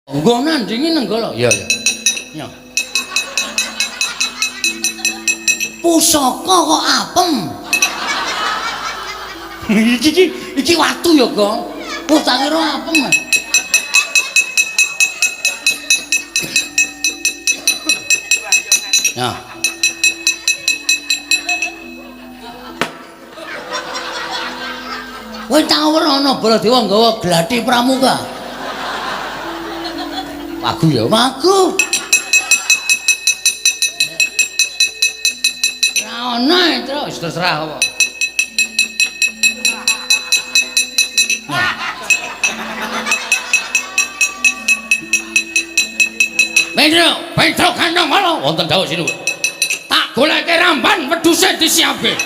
Nggo nandingi Nenggala. Iya, iya. Ya. Pusaka kok apem. Iki iki iki watu ya, Gong. Oh, tak kira apem. Nah. Kowe tau ora ana Baladewa nggawa gladi pramuka? Wagu ya, wagu. Ora ana terus terserah apa. Nah. Petro, Petro kandang malah wonten dawuh sinuwun. Tak goleke ramban wedhuse disiapke.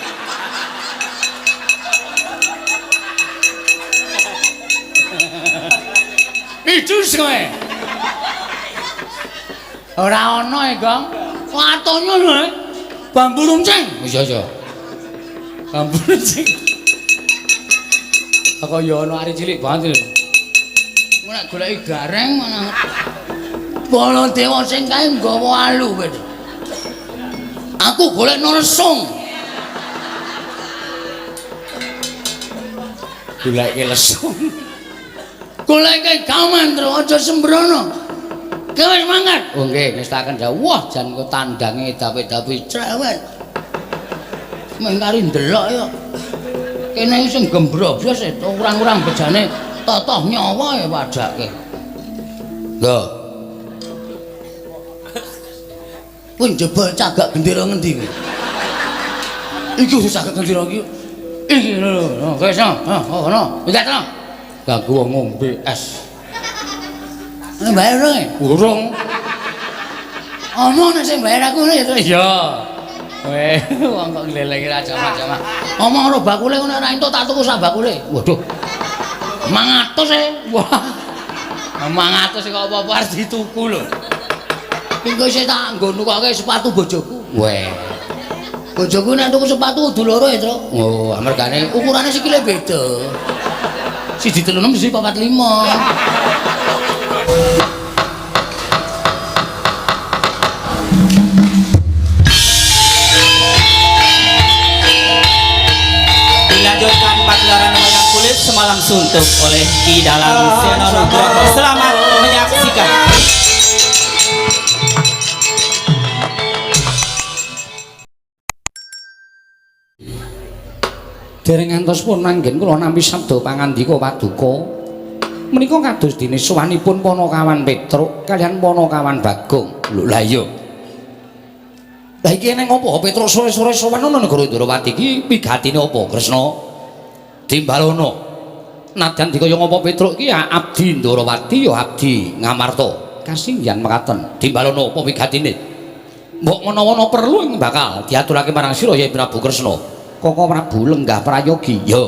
Idus kowe. Ora ana e, Gong. Watone lho. Bambu runcing. Iya, iya. Bambu runcing. Kok ya ana ari cilik banget lho. Engko nek goleki gareng mana Baladewa sing kae nggawa alu kowe. Aku golekno lesung. Goleke lesung. Goleke gaman, Tru, aja sembrono. Kowe wis mangkat. Oh nggih, ngestaken jauh. Wah, jan kok tandange dape-dape cerewet. Mung kari ndelok ya. Kene sing gembrobos e urang-urang bejane totoh nyawa ya padake. Lho. Kuwi njebol cagak gendera ngendi kuwi? Iki wis cagak gendera iki. Iki lho, lho, wis no, oh, no. Minggat no. Ganggu wong ngombe es. Ana bayar urung? Urung. Omong nek sing bayar aku ngono ya, Tru. Iya. Weh, wong kok nglelengi ra jamak-jamak. Omong karo bakule ngono ora entuk tak tuku sak bakule. Waduh. 500 e. Wah. 500 kok apa-apa arep dituku lho. Engko isih tak nggo nukoke sepatu bojoku. Weh. Bojoku nek tuku sepatu kudu loro ya, Tru. Oh, amergane ukurane sikile beda. 1 3 6 1 4 5. Dilanjutkan pagelaran wayang kulit semalam suntuk oleh Ki Dalang Seno Nugroho. Selamat menyaksikan. Dereng ngantos pun manggen kula nampi sabda pangandika paduka. Menika kados dene sowanipun Panakawan Petruk kaliyan Panakawan Bagong. Lho lah iya. Lah iki eneng apa Petruk sore-sore sowan ana negara Ndrawati iki pigatine apa Kresna? Timbalono. Nadyan dikaya ngapa Petruk iki ya abdi Ndrawati ya abdi Ngamarta. Kasinggihan mekaten. Timbalono apa pigatine? Mbok menawa ana perlu ing bakal diaturake marang sira ya Prabu Kresna. Koko Prabu lenggah prayogi. Ya.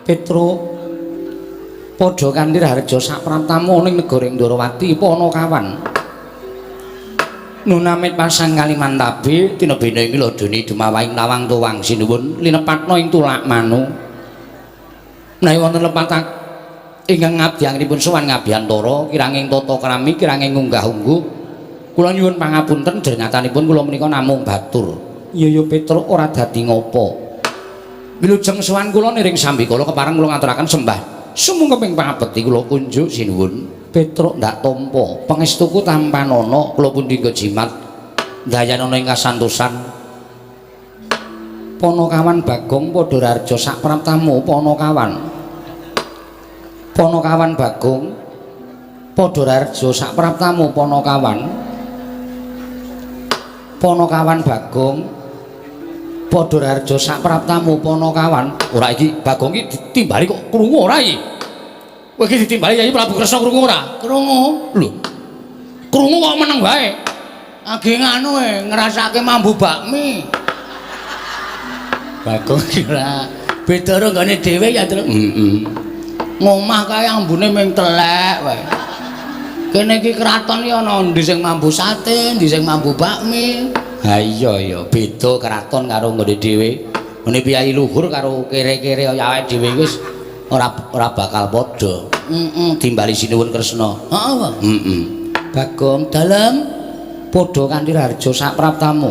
Petruk padha kanthi raharja sapraptamu ning negara Ndrawati Panakawan. Nunamit pasang Kalimantabe tinebene ing ladone dumawahing lawang tuwang sinuwun linepatna ing tulak manu. Menawi wonten lepat ingkang ngabdianipun sowan ngabiyantara kiranging tata krami kiranging unggah-ungguh kula nyuwun pangapunten jernyatanipun kula menika namung batur. Iya ya Petruk ora dadi ngopo. Wilujeng sowan kula niring sambikala kepareng kula ngaturaken sembah sumungkeping pangabekti kula kunjuk sinuwun. Petruk ndak tampa pangestuku tampanana kula pundi nggo jimat ndayanana ing kasantosan. Panakawan Bagong padha raharja sapraptamu Panakawan. Panakawan Bagong padha raharja sapraptamu Panakawan. Panakawan Bagong padha raharja sapraptamu Panakawan. Ora iki Bagong iki ditimbali kok krungu ora iki? Kowe iki ditimbali Yayi Prabu Kresna krungu ora? Krungu. Lho. Krungu kok meneng wae. Age nganu e ngrasake mambu bakmi. Bagong iki ora beda karo nggone dhewe ya, Tru. Heeh. Ngomah kae ambune ming telek wae. Kene iki kraton iki ana endi sing mambu sate, endi sing mambu bakmi. Ha iya ya, beda kraton karo nggone dhewe. Ngene piyayi luhur karo kere-kere kaya awake dhewe wis ora bakal padha. Heeh, timbali sinuwun Kresna. Heeh, Pak. Heeh. Bagong dalem padha kanthi raharja sapraptamu.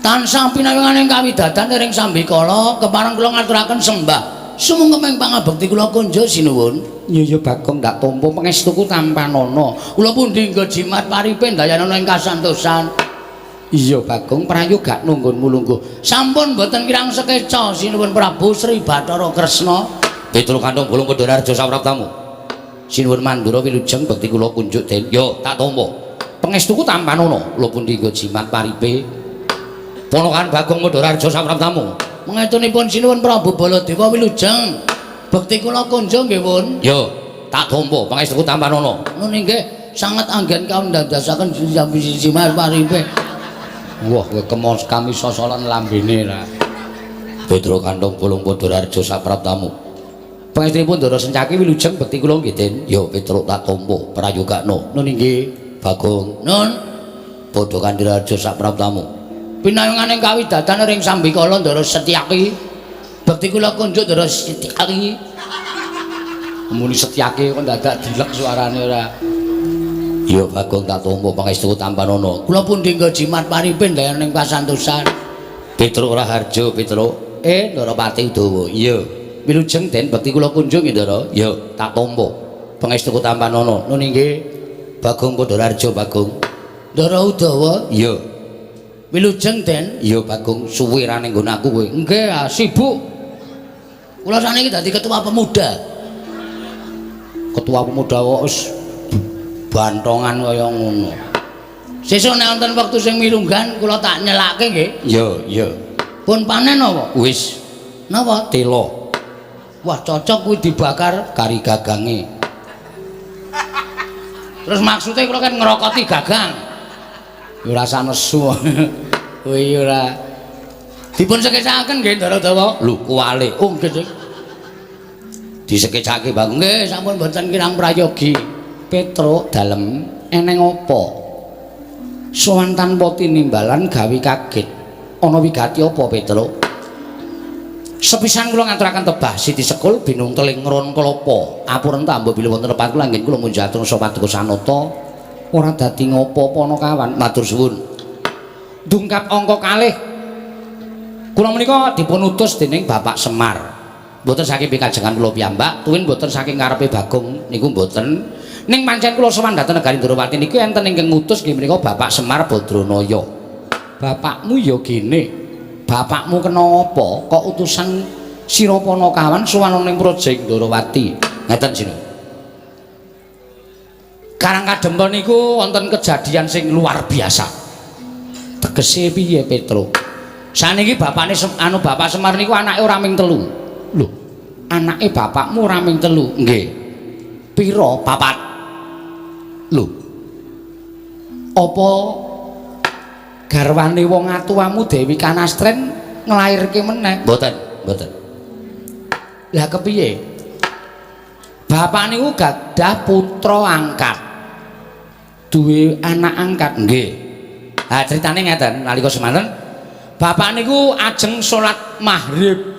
Tansah pinawinganing kawidadan ring sambikala kepareng kula ngaturaken sembah. Sumangga pangabekti kula kunjuk sinuwun. Iya ya Bagong ndak tampa pangestuku tampanana. Kula pundi nggo jimat paripe ndayanana ing kasantosan. Iya Bagong prayoga nunggunmu lungguh. Sampun mboten kirang sekeca sinuwun Prabu Sri Bathara Kresna. Petruk Kantong Bolong Padha sapraptamu. Sinuwun Mandura wilujeng bekti kula kunjuk den. Yo tak tampa. Pangestuku tampanana. Kula pundi nggo jimat paripe. Ponokan Bagong Padha sapraptamu. Mangetunipun sinuwun Prabu Baladewa wilujeng. Bekti kula kunjuk nggih, Pun. Yo tak tampa pangestuku tampanana. Nun inggih sanget anggen kaundandasaken jimat paripe. Wah, kowe kemos kami sosolan lambene ra. Petruk Kantong Bolong Padha sapraptamu. Pangestunipun Ndara Sencaki wilujeng bekti kula nggih, Den. Yo Petruk tak tampa prayogakno. Nun inggih, Bagong. Nun padha kanthi raharja sapraptamu. Pinayunganing kawidadan ring sambikala Ndara Setyaki. Bekti kula kunjuk Ndara Setyaki. Muni Setyaki kok dadak dilek suarane ora. Ya Bagong tak tampa pangestu tampanana. Kula pundi nggo jimat paripe ndayaning kasantosan. Petruk Raharja, Petruk. Ndara Pati Udawa. Iya. Wilujeng Den bekti kula kunjung nggih, Ndara. Ya, tak tampa. Pangestuku tampanana. Nun inggih. Bagong Padha Raharja, Bagong. Ndara Udawa. Iya. Wilujeng Den. Iya Bagong, suwe ra ning nggon aku kowe. Nggih, sibuk. Kula saniki dadi ketua pemuda. Ketua pemuda kok wis bantongan kaya ngono. Sesuk nek wonten wektu sing mirunggan kula tak nyelake nggih. Iya, iya. Pun panen apa? Wis. Napa? Telo. Wah, cocok kuwi dibakar kari gagange. Terus maksudnya kula kan ngrokoti gagang. Ya ora usah nesu. Kuwi ora. Dipun sekecakaken nggih Ndara Dawa. Lho, kuwale. Oh, nggih, Dik. Disekecake Bagong. Nggih, sampun mboten kirang prayogi. Petruk dalem eneng apa? Sowan tanpa tinimbalan gawe kaget. Ana wigati apa, Petruk? Sepisan kula ngaturaken tebah Siti Sekul binung teling ngron klapa. Apuren tambo bilih wonten lepat kula anggen kula munjatur paduka sanata. Ora dadi ngopo-apa ana kawan. Matur suwun. Dungkap angka kalih. Kula menika dipun utus dening Bapak Semar. Mboten saking pikajengan kula piyambak, tuwin mboten saking karepe Bagong niku mboten. Ning pancen kula sowan dhateng negari Ndrawati niku enten ingkang ngutus nggih menika Bapak Semar Badranaya. Bapakmu ya gene. Bapakmu kena apa kok utusan sira Panakawan sowan ning Praja Ndrawati. Ngeten sira. Karang Kadempel niku wonten kejadian sing luar biasa. Tegese piye, Petruk? Saniki bapakne anu Bapak Semar niku anake ora ming telu. Lho, anake bapakmu ora ming telu? Nggih. Pira? Papat. Lho. Apa garwane wong atuwamu Dewi Kanastren nglairke meneh? Mboten, mboten. Lah kepiye? Bapak niku gadah putra angkat. Duwe anak angkat? Nggih. Ha critane ngeten, nalika semanten bapak niku ajeng salat maghrib.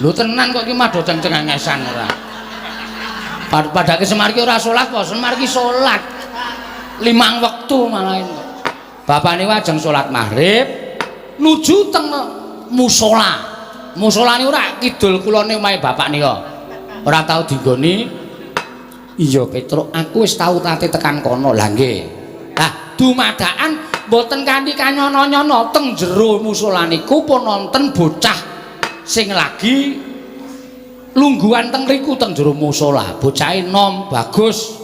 Lho tenan kok iki mah do cengengesan ora. Padake Semar iki ora salat apa? Semar iki salat. 5 wektu malah. Bapak niku ajeng salat maghrib nuju teng musala. Musala niku ora kidul kulone omahe bapak nika. Ora tau dinggoni. Iya Petruk, aku wis tau tate tekan kono. Lah nggih. Lah dumadakan mboten kanthi kanyono-nyono teng jero musala niku pun wonten bocah sing lagi lungguhan teng riku teng jero musala. Bocahe nom, bagus.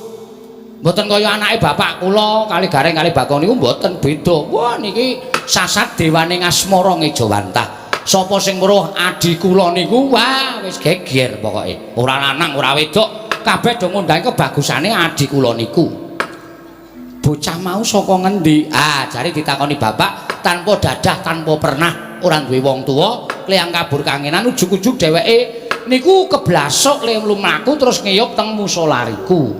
Mboten kaya anake bapak kula kali Gareng kali Bagong niku mboten beda. Wah niki sasat dewane ngasmara ngejawantah. Sapa sing weruh adi kula niku wah wis geger pokoke. Ora lanang ora wedok, kabeh do ngundang kebagusane adi kula niku. Bocah mau saka ngendi? Ah, jare ditakoni bapak tanpa dadah tanpa pernah ora duwe wong tuwa, kliyang kabur kangenan ujug-ujug dheweke niku keblasuk le lumaku terus ngeyup teng musala riku.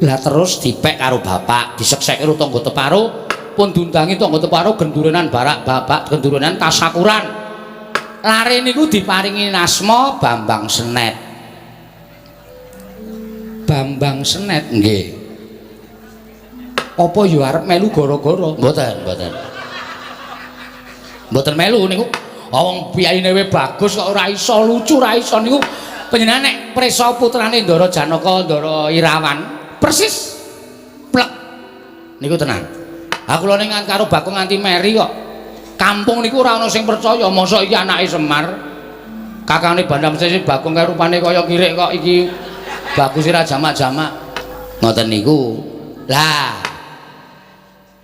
Lah terus dipek karo bapak, disekseke karo tangga teparo, pun diundangi tangga teparo gendurenan barak bapak, gendurenan tasakuran. Lare niku diparingi asma Bambang Senet. Bambang Senet nggih. Apa ya arep melu gara-gara? Mboten, mboten. Mboten melu niku. Wong piyayine we bagus kok ora iso lucu, ora iso niku. Panjenengan nek prisa putrane Ndara Janaka, Ndara Irawan, persis plek. Niku tenan. Ha kula ning karo Bagong nganti meri kok. Kampung niku ora ana sing percaya, mosok iki anake Semar. Kakane Bandam Sesi Bagong kae rupane kaya kirik kok iki bagus ora jamak-jamak. Ngoten niku. Lah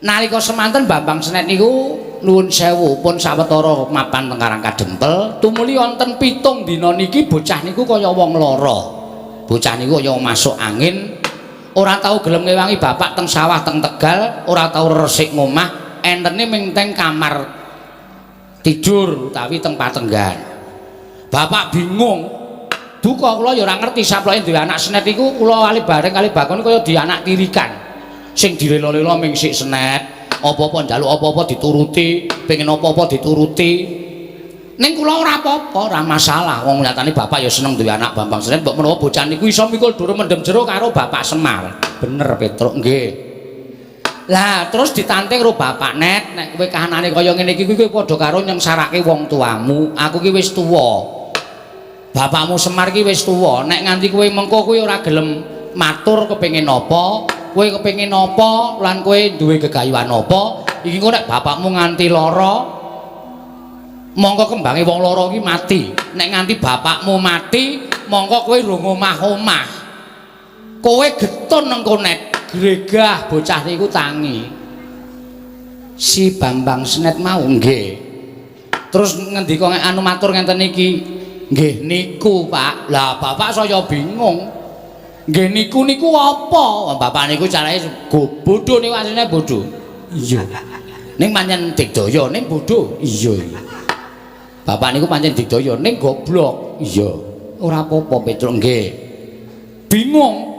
nalika semanten Bambang Senet niku nuwun sewu pun sawetara mapan teng Karang Kadempel, tumuli wonten 7 dina niki bocah niku kaya wong lara. Bocah niku kaya masuk angin, ora tau gelem ngewangi bapak teng sawah teng Tegal, ora tau resik ngomah, entene ming teng kamar tidur utawi teng patenggan. Bapak bingung. Duka kula ya ora ngerti saploke duwe anak Senet iku kula kali bareng kali Bagong kaya di anak tirikan. Sing dilela-lela ming sik Senet, apa-apa njaluk apa-apa dituruti, pengen apa-apa dituruti. Ning kula ora apa-apa, ora masalah. Wong nyatane bapak ya seneng duwe anak Bambang Senet, mbok menawa bocah niku iso mikul dhuwur mendem jero karo Bapak Semar. Bener Petruk nggih. Lah terus ditanting karo bapak, "Net, nek kowe kahanane kaya ngene iki kowe padha karo nyengsarake wong tuamu. Aku ki wis tuwa. Bapakmu Semar ki wis tuwa. Nek nganti kowe mengko kowe ora gelem matur kepengin apa, kowe kepengin apa lan kowe duwe gegayuhan apa, iki engko nek bapakmu nganti lara, mongko kembange wong lara iki mati. Nek nganti bapakmu mati, mongko kowe rung omah-omah. Kowe getun nang net." Gregah bocah niku tangi. Si Bambang Senet mau nggih. Terus ngendika anu matur ngenten iki, "Nggih niku, Pak." Lah bapak saya bingung. "Nggih niku niku apa?" Bapak niku carane bodho niku asline bodho. Iya. Ning pancen digdaya ning bodho. Iya. Bapak niku pancen digdaya ning goblok. Iya. Ora apa-apa Petruk nggih. Bingung.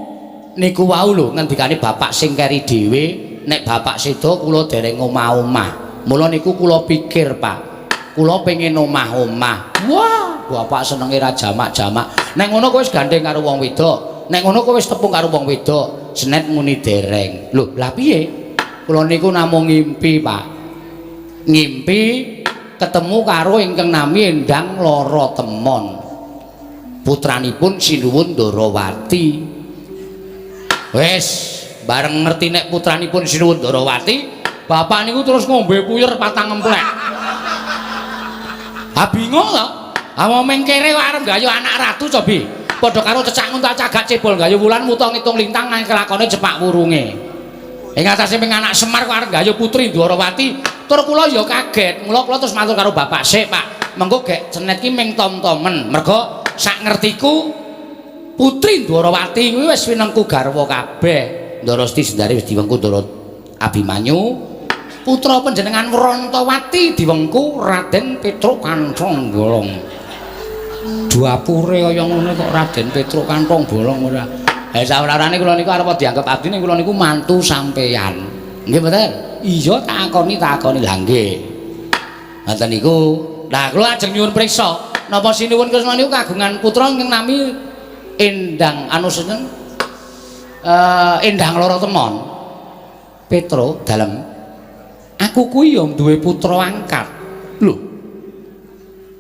Niku wau lho ngendikane bapak sing keri dhewe, nek bapak seda kula dereng omah-omah. Mula niku kula pikir, Pak. Kula pengen omah-omah. Wah, bapak senenge ra jamak-jamak. Nek ngono kowe wis gandeng karo wong wedok. Nek ngono kowe wis tepung karo wong wedok. Senet muni dereng. Lho, lah piye? Kula niku namung ngimpi, Pak. Ngimpi ketemu karo ingkang nami Endang Lara Temon. Putranipun Sinuwun Ndarawati. Wis, bareng ngerti nek putranipun Sinuwun Ndarawati, bapak niku terus ngombe puyer patang emplek. Ha bingung to? Ha wong mengkere kok arep gayu anak ratu cobi. Padha karo cecak nguntal cagak cebol gayu wulan muta ngitung lintang nang kelakone cepak wurunge. Ing atase ming anak Semar kok arep gayu putri Ndwarawati, tur kula ya kaget. Mula kula terus matur karo bapak, "Sik, Pak. Mengko gek Senet ki ming tom-tomen." Mergo sak ngertiku putri Ndwarawati kuwi wis winengku garwa kabeh. Ndara Siti Sendari wis diwengku Ndara Abimanyu. Putra panjenengan Wrantawati diwengku Raden Petruk Kanthong Bolong. Dapure kaya ngono kok Raden Petruk Kanthong Bolong ora. Ha saurarane kula niku arep dianggep abdi ning kula niku mantu sampeyan. Nggih mboten? Iya tak akoni, tak akoni. Lah nggih. Ngoten niku. Lah kula ajeng nyuwun priksa, napa Sinuwun Kresna niku kagungan putra ingkang nami Endang anu seneng Endang Lara Temon. Petro dalem. Aku kuwi ya duwe putra angkat. Lho.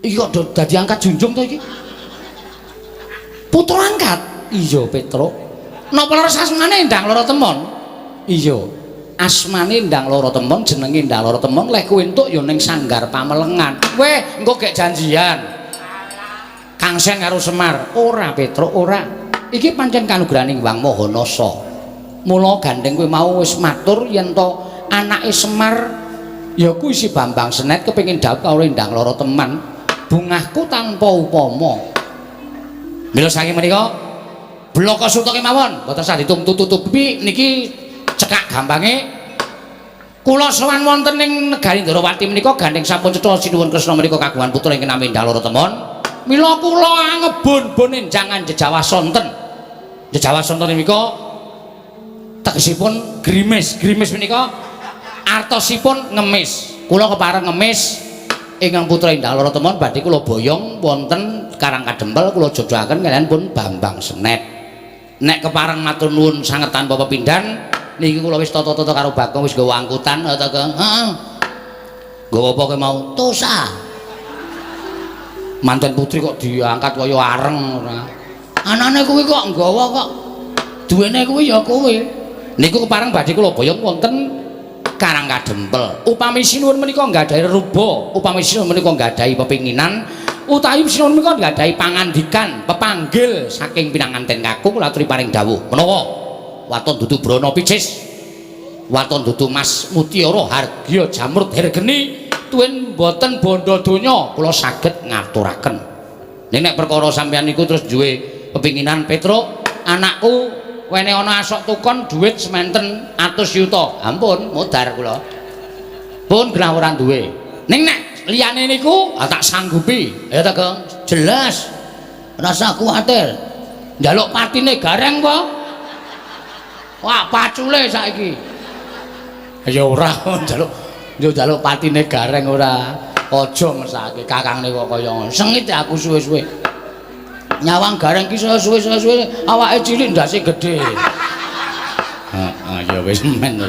Iki kok dadi angkat junjung to iki? Putra angkat? Iya, Petro. Napa leres asmane Endang Lara Temon? Iya. Asmane Endang Lara Temon, jenenge Endang Lara Temon, leh kowe entuk ya ning Sanggar Pamelengan. Weh, engko gek janjian. Kang Sen karo Semar. Ora, Petro, ora. Iki pancen kanugrahaning Hyang Maha Nasa. Mula gandeng kowe mau wis matur yen to anake Semar ya kuwi si Bambang Senet kepengin dhawuh karo Endang Lara Teman. Bungahku tanpa upama. Mila saking menika blaka suta kemawon, mboten sah ditungtu-tutupi niki cekak gampange kula sowan wonten ing negari Ndrawati menika gandeng sampun cetha Sinuwun Kresna menika kagungan putra ingkang nami Endang Lara Temon. Mila kula angebon-bon enjangan jejawah sonten. Jejawah sonten menika tegesipun grimis. Grimis menika artosipun ngemis. Kula kepareng ngemis ingkang putra Endang Lara Temon badhe kula boyong wonten Karang Kadempel kula jodohaken kaliyan pun Bambang Senet. Nek kepareng matur nuwun sanget tanpa pepindhan, niki kula wis tata-tata karo Bagong wis nggawa angkutan ta, Gong? Heeh. Nggawa apa kowe mau? Tosa. Manten putri kok diangkat kaya areng ora. Anane kuwi kok nggawa kok. Duwene kuwi ya kowe. Niku kepareng badhe kula boyong wonten Karang Kadempel. Upami sinuwun menika nggadahi reruba, upami sinuwun menika nggadahi pepinginan, utawi sinuwun menika nggadahi pangandikan, pepanggil saking pinanganten kakung kula aturi paring dawuh. Menawa waton dudu brana picis, waton dudu mas mutiara hargya jamrud hergeni, tuwin boten bondo donya kula saged ngaturaken. Ning nek perkara sampeyan niku terus duwe pepinginan Petruk, anakku wene ana asok tukon dhuwit sementen atus yuta. Ampun, modar kula. Pun genah ora duwe. Ning nek liyane niku ah, tak sanggupi. Ya ta, Gong? Jelas. Rasa kuwatir. Njaluk patine gareng apa? Wah, pacule saiki. Ya ora njaluk yo njaluk patine gareng ora. Aja mesake kakangne kok kaya ngono. Sengit aku suwe-suwe. Nyawang gareng ki saya suwe-suwe awake cilik ndase gedhe. Heeh, ya wis men to.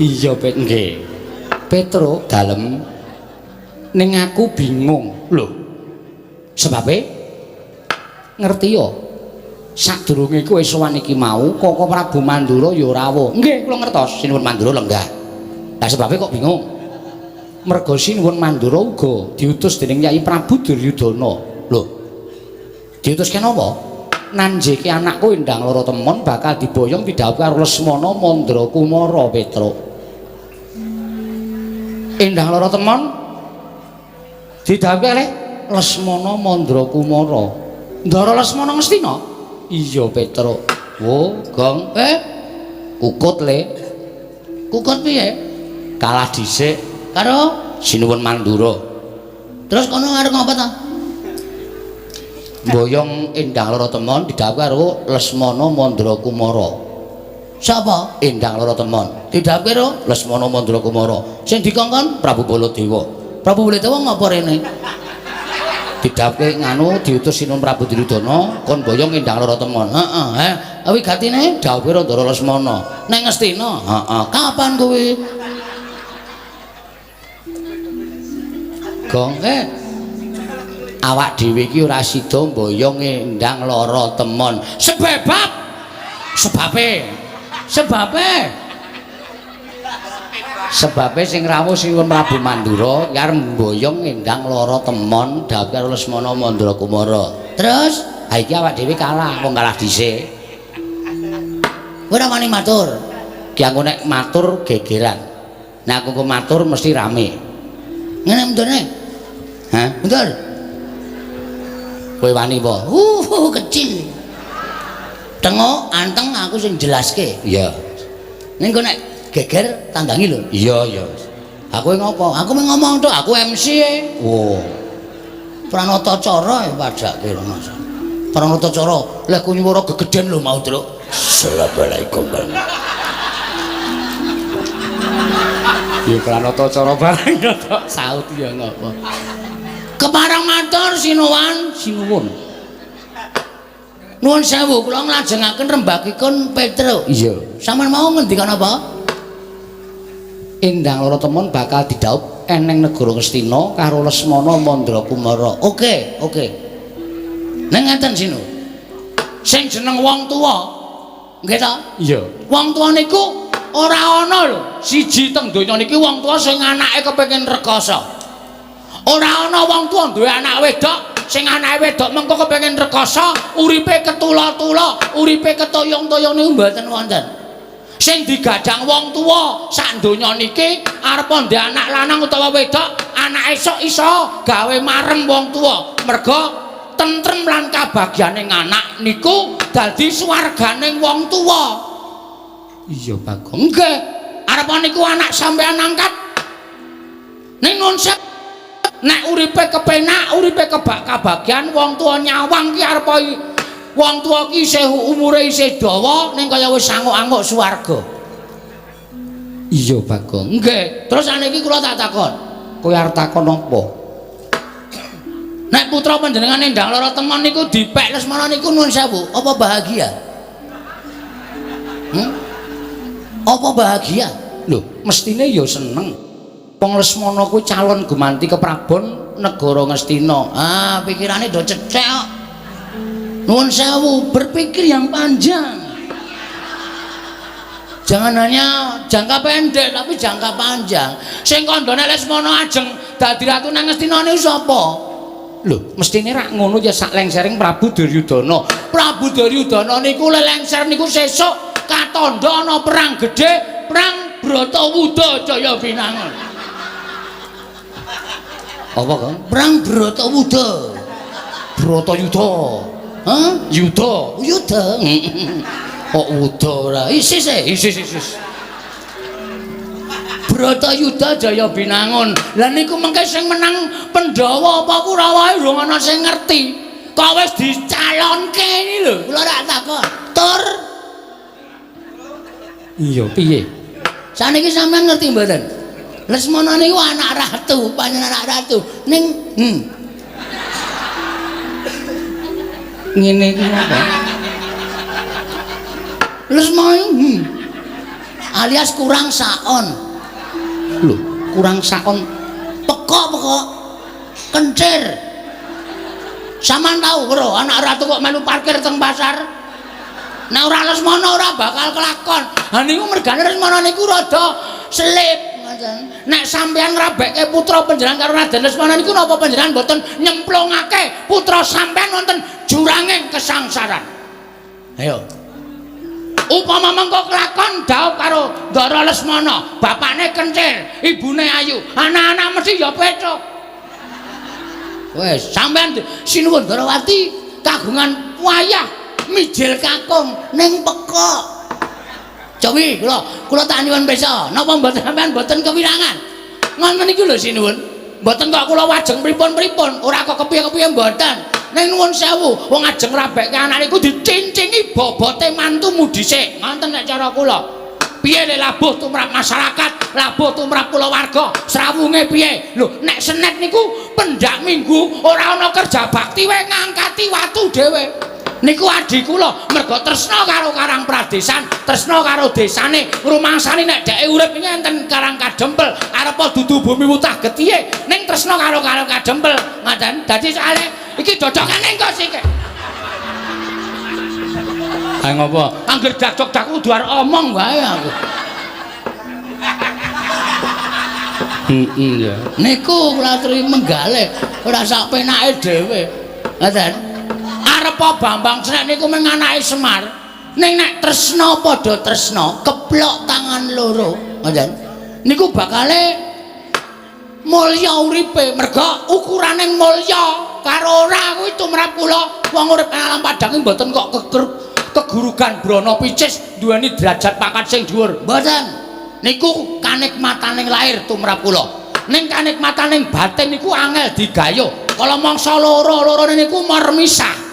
Iya, Pet nggih. Petruk dalem ning aku bingung. Lho. Sebabe ngerti yo. Sadurunge kowe sowan iki mau Koko Prabu Mandura ya rawuh. Nggih, kula ngertos Sinuwun Mandura lenggah. Lah sebabe kok bingung? Merga Sinuwun Mandura uga diutus dening Yai Prabu Duryudana. Lho. Diutuske napa? Nanjeke anakku Endang Lara Temon bakal diboyong didhawuhi karo Lesmana Mandra Kumara Petruk. Endang Lara Temon didhawuhi kalih Lesmana Mandra Kumara. Ndara Lesmana Ngastina? Iya Petruk. Wo, Gong. Kukut le. Kukut piye? Kalah dhisik karo Sinuwun Mandura. Terus kono arep ngapa ta? Boyong Endang Lara Temon didhawuhi karo Lesmana Mandra Kumara. Sapa? Endang Lara Temon. Didhawuhi karo Lesmana Mandra Kumara. Sing dikongkon Prabu Baladewa. Prabu Baladewa ngapa rene? Didhawuhke nganu diutus Sinuwun Prabu Duryudana kon boyong Endang Lara Temon. Heeh, he. Wigatine dhawuhe Ndara Lesmana. Neng Ngastina. Heeh. Kapan kuwi? Gong, awak dhewe iki ora sida mboyong Endang Lara Temon. Sebab sebabe sebabe sebabe sing rawuh Sinuwun Prabu Mandura ki arep mboyong Endang Lara Temon dhawuh karo Lesmana Mandra Kumara. Terus ha iki awak dhewe kalah, wong kalah dhisik. Kowe ora wani matur. Ki aku nek matur gegeran. Nek aku matur mesti rame. Ngene mundurne. Hah? Mundur. Kowe wani apa? Kecil. Tengok anteng aku sing jelaske. Iya. Ning kok nek geger tanggangi lho. Iya, iya. Aku ngopo? Aku mung ngomong tok, aku MC e. Wo. Pranata cara ya padake Mas. Pranata cara, lek ku nyuwara gegeden lho mau, Truk. Assalamualaikum. Ya pranata cara bareng tok saut ya ngopo. Kepareng matur sinuwun, sinuwun. Nuwun sewu kula nglajengaken rembagipun Petruk. Iya. Sampeyan mau ngendikan apa? Endang Lara Temon bakal didhaup eneng negara Ngastina karo Lesmana Mandra Kumara. Oke, oke. Ning ngeten sinu. Sing jeneng wong tuwa. Nggih ta? Iya. Wong tuwa niku ora ana lho. Siji teng donya niki wong tuwa sing anake kepengin rekoso. Ora ana wong tuwa duwe anak wedok sing anake wedok mengko kepengin rekoso, uripe ketula-tula, uripe ketoyong-toyong niku mboten wonten. Sing digadang wong tuwa sak donya niki arep ndek anak lanang utawa wedok, anak esuk iso gawe marem wong tuwa. Merga tentrem lan kabagyane anak niku dadi swargane wong tuwa. Iya, Bagong. Nggih. Arep niku anak sampean angkat. Ning nun nek uripe kepenak, uripe kebak kabagyan wong tuwa nyawang ki arep wong tuwa ki isih umure isih dawa ning kaya wis anguk-anguk swarga. Iya, Bagong. Nggih. Terus saniki kula tak takon. Kowe arep takon apa? Nek putra panjenengan Endang Lara Temon niku dipek Lesmana niku nuwun sewu, apa bahagia? Hmm? Apa bahagia? Lho, mestine ya seneng. Wong Lesmana kuwi calon gumanti keprabon negara Ngastina. Ah, pikirane do cethek kok. Nuwun sewu, berpikir yang panjang. Jangan hanya jangka pendek tapi jangka panjang. Sing kandhane Lesmana ajeng dadi ratu nang Ngastina niku sapa? Lho, mestine rak ngono ya sak lengsering Prabu Duryudana. Prabu Duryudana niku lelengser niku sesuk katandha ana perang gedhe, perang Bratawuda Jaya Binangun. Apa, Kang? Perang Bratawuda. Bratayuda. Hah? Yuda. Yuda. Kok wuda ora? Isis e, isis isis. Bratayuda Jaya Binangun. Lah niku mengke sing menang Pandhawa apa Kurawa urung ana sing ngerti. Kok wis dicalonke iki lho. Kula rak takon. Tur. Iya, piye? Saniki sampean ngerti mboten? Lesmana niku anak ratu, panjenengan anak ratu. Ning ngene iki apa? Lesmana alias kurang saon. Lho, kurang saon pekok-pekok kencir. Sampeyan tau karo anak ratu kok melu parkir teng pasar? Nek ora Lesmana ora bakal kelakon. Ha niku mergane Lesmana niku rada selip ngoten. Nek sampeyan ngrabekke putra panjenengan karo Raden Lesmana niku napa panjenengan mboten nyemplungake putra sampeyan wonten juranging kesangsaran? Ayo. Upama mengko kelakon dhaup karo Ndara Lesmana, bapakne kencir, ibune ayu, anak-anak mesti ya pethuk. Wes, sampeyan sinuwun Darawati kagungan wayah mijil kakung ning pekok. Cobi kula, kula tak nyuwun pirsa, napa mboten sampeyan mboten kewirangan? Ngoten niku lho sinuwun. Mboten kok kula wajeng pripun-pripun, ora kok kepiye-kepiye mboten. Ning nuwun sewu, wong ajeng ngrabekke anak niku dicincingi bobote mantumu dhisik. Ngoten nek cara kula. Piye le labuh tumrap masyarakat, labuh tumrap kulawarga, srawunge piye? Lho, nek senet niku pendak minggu ora ana kerja bakti wae ngangkati watu dhewe. Niku adhi kula mergo tresna karo Karang Pradesan, tresna karo desane, ngrumangsani nek dheke urip iki enten Karang Kadempel, arepa dudu bumi wutah getihe, ning tresna karo Karang Kadempel. Ngoten. Dadi soalé iki dodokane engko sik. Ha ngopo? Angger dak-dak kudu arep omong wae aku. Heeh ya. Niku kula aturi menggalih, ora sak penake dhewe. Ngoten. Arepa Bambang Srek niku mung anake Semar. Ning nek tresna padha tresna, keplok tangan loro. Ngoten. Niku bakale mulya uripe, merga ukurane mulya karo ora kuwi tumrap kula wong urip nang alam padang mboten kok kegurugan brana picis duweni derajat pangkat sing dhuwur. Mboten. Niku kanikmataning lahir tumrap kula. Ning kanikmataning batin niku angel digayuh. Kala mangsa loro-lorone niku mermisah.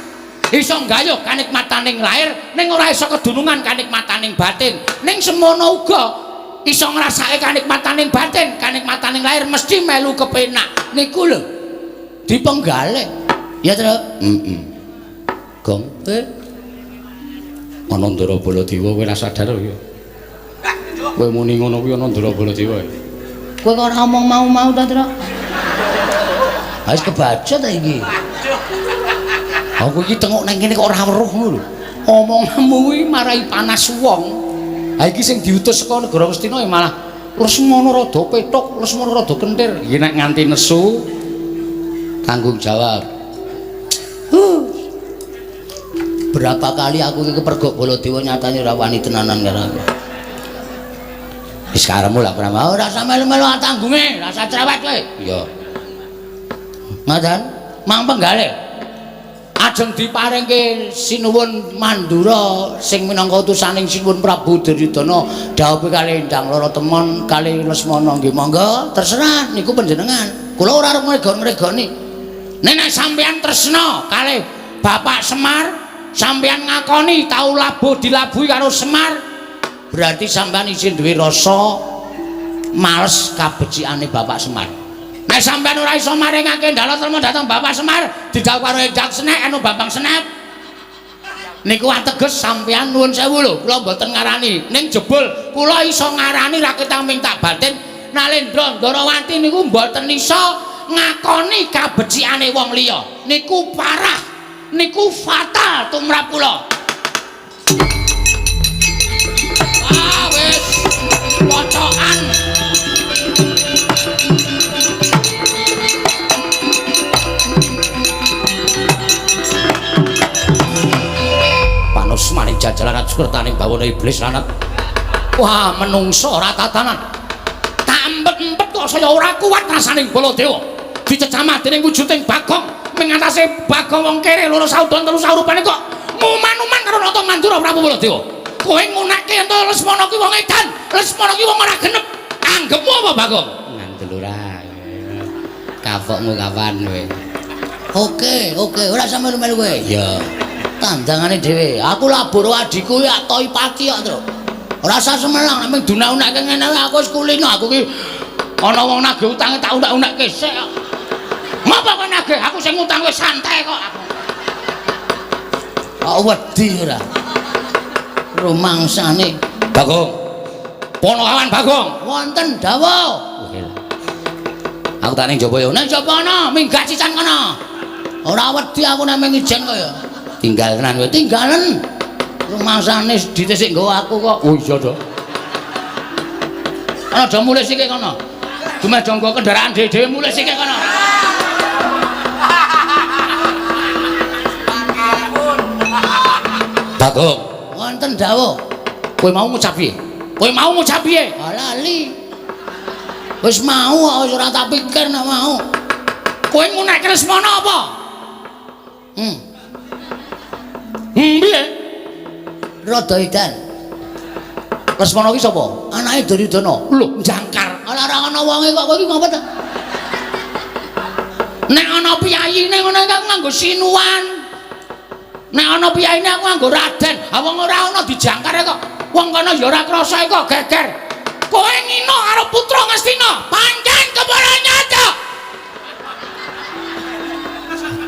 Iso nggayuh kanikmataning lahir ning ora iso kedunungan kanikmataning batin. Ning semono uga iso ngrasake kanikmataning batin, kanikmataning lahir mesti melu kepenak. Niku lho dipenggalih. Ya, Tru? Heeh. Gong. Ana Ndara Baladewa kowe ora sadar ya. Kowe muni ngono kuwi ana Ndara Baladewa. Kowe kok ora omong mau-mau ta, Tru? Wis kebaca ta iki. Aku iki tengok nang kene kok ora weruh ngono lho. Omonganmu kuwi marai panas wong. Ha iki sing diutus saka negara Ngastina ya malah Lesmana rada pethuk, Lesmana rada kentir. Iki nek nganti nesu tanggung jawab. Berapa kali aku iki kepergok Baladewa nyatane ora wani tenanan karo aku. Wis karepmu lah ora mau ora usah melu-melu tanggunge, ora usah cerewet kowe. Iya. Ngoten, mang penggalih. Ajeng diparingke Sinuwun Mandura sing minangka utusaning Sinuwun Prabu Duryudana dhawuhe kalih Endang Lara Temon kalih Lesmana nggih monggo terserah niku panjenengan. Kula ora arep ngregon-ngregoni. Nek nek sampeyan tresna kalih Bapak Semar, sampeyan ngakoni tau labuh dilabuhi karo Semar, berarti sampeyan isih duwe rasa males kabecikane Bapak Semar. Nek Nek sampean ora iso maringake dalah trema dhateng Bapak Semar, didhawuh karo Endang Senek anu Bambang Senep. Niku ateges sampean nuwun sewu lho, kula mboten ngarani. Ning jebul kula iso ngarani raketang ming tak batin Nalendra Ndarawati niku mboten iso ngakoni kabecikane wong liya. Niku parah, niku fatal tumrap kula. Ah wis pocokan. Panus maning jajalan sukertaning bawana iblis lanat. Wah, menungso ora tatanan. Tak empet-empet kok saya ora kuat rasaning Baladewa. Dicecamah dening wujuding Bagong, mengatasi Bagong wong kere loro saudon telu saurupane kok muman-uman karo Nata Mandura Prabu Baladewa. Kowe ngunekke ento Lesmana ki wong edan, Lesmana ki wong ora genep. Anggepmu apa Bagong? Ngandel ora. Kapokmu kapan kowe? Oke, oke, ora sampe melu kowe. Iya. Tandangane dhewe. Aku labur adhiku ya toi pati kok, Tru. Ora usah semelang nek mung dunak-unake ngene aku wis kulino aku ki ana wong nagih utange tak unak-unakke sik kok. Ngapa kowe nagih? Aku sing ngutang wis santai kok aku. Kok wedi ora? Rumangsane Bagong. Ponokawan Bagong. Wonten dawuh. Aku tak ning jaba ya. Ning jaba ana, minggat sisan kono. Ora wedi aku nek mung ijen kok ya. Tinggal tenan kowe. Tinggalen. Rumangsane dite sik nggawa aku kok. Oh iya to. Ana do mulih sik kono. Dumeh do nggo kendaraan dhewe-dhewe mulih sik kono. Bagong, Wonten dawuh. Kowe mau ngucap piye? Kowe mau ngucap piye? Ah lali. Wis mau kok wis ora tak pikir nek mau. Kowe ngunekke Lesmana apa? Piye? Rada edan. Lesmana ki sapa? Anake Duryudana. Lho, jangkar. Ora ora ana wonge kok kowe iki ngopo ta? Nek ana piyayine ngono iki aku nganggo sinuwan. Nek ana piyayine aku nganggo raden. Ha wong ora ana dijangkar kok. Wong kono ya ora krasa kok geger. Kowe ngino karo putra Ngastina, pancen kepara nyata.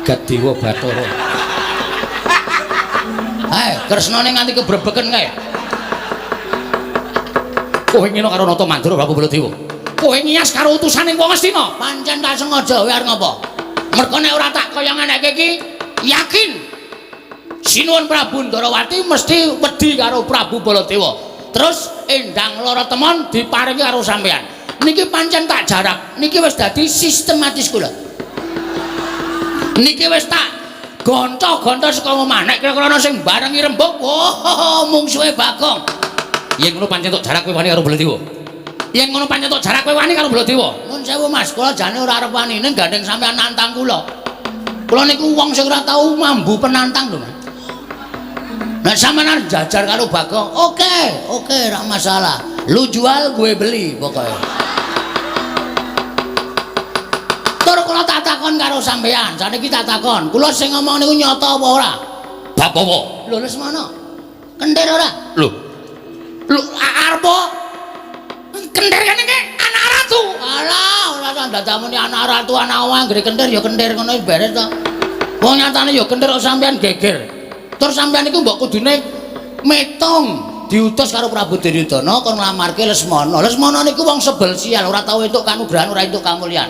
Jagat Dewa Bathara. Hai, kresnane nganti kebrebeken kae. Kowe ngino karo Nata Mandura Prabu Baladewa. Kowe ngiyas karo utusane wong Ngastina, Pancen tak sengaja kowe arep ngopo? Mergo nek ora tak kaya ngeneke iki, yakin Sinuwun Prabu Ndarawati mesti wedi karo Prabu Baladewa. Terus Endang Lara Temon diparingi karo sampean. Niki pancen tak jarak, niki wis dadi sistematis kula. Niki wis tak gonco-gonco saka omah. Nek kira-kira ana sing barengi rembug, wah, mungsuhe Bagong. Yen ngono pancen tok jarak kowe wani karo Baladewa. Yen ngono pancen tok jarak kowe wani karo Baladewa. Nun sewu Mas, kula jane ora arep wani ning gandeng sampean nantang kula. Kula niku wong sing ora tau mambu penantang lho, Mas. Nek sampean arep jajar karo Bagong, oke, oke, ora masalah. Lu jual, gue beli pokoknya. Tur kula tak takon karo sampean, saniki tak takon. Kula sing ngomong niku nyata apa ora? Bab apa? Lho Lesmana. Kentir ora? Lho. Lho arep kentir kene iki anak ratu. Alah, ora usah ndadamuni anak ratu, anak wong anggere kentir ya kentir ngono wis beres to. Wong nyatane ya kentir kok sampean geger. Terus sampean iku mbok kudune metung diutus karo Prabu Duryudana kon nglamarke Lesmana. Lesmana niku wong sebel sial, ora tau entuk kanugrahan, ora entuk kamulyan.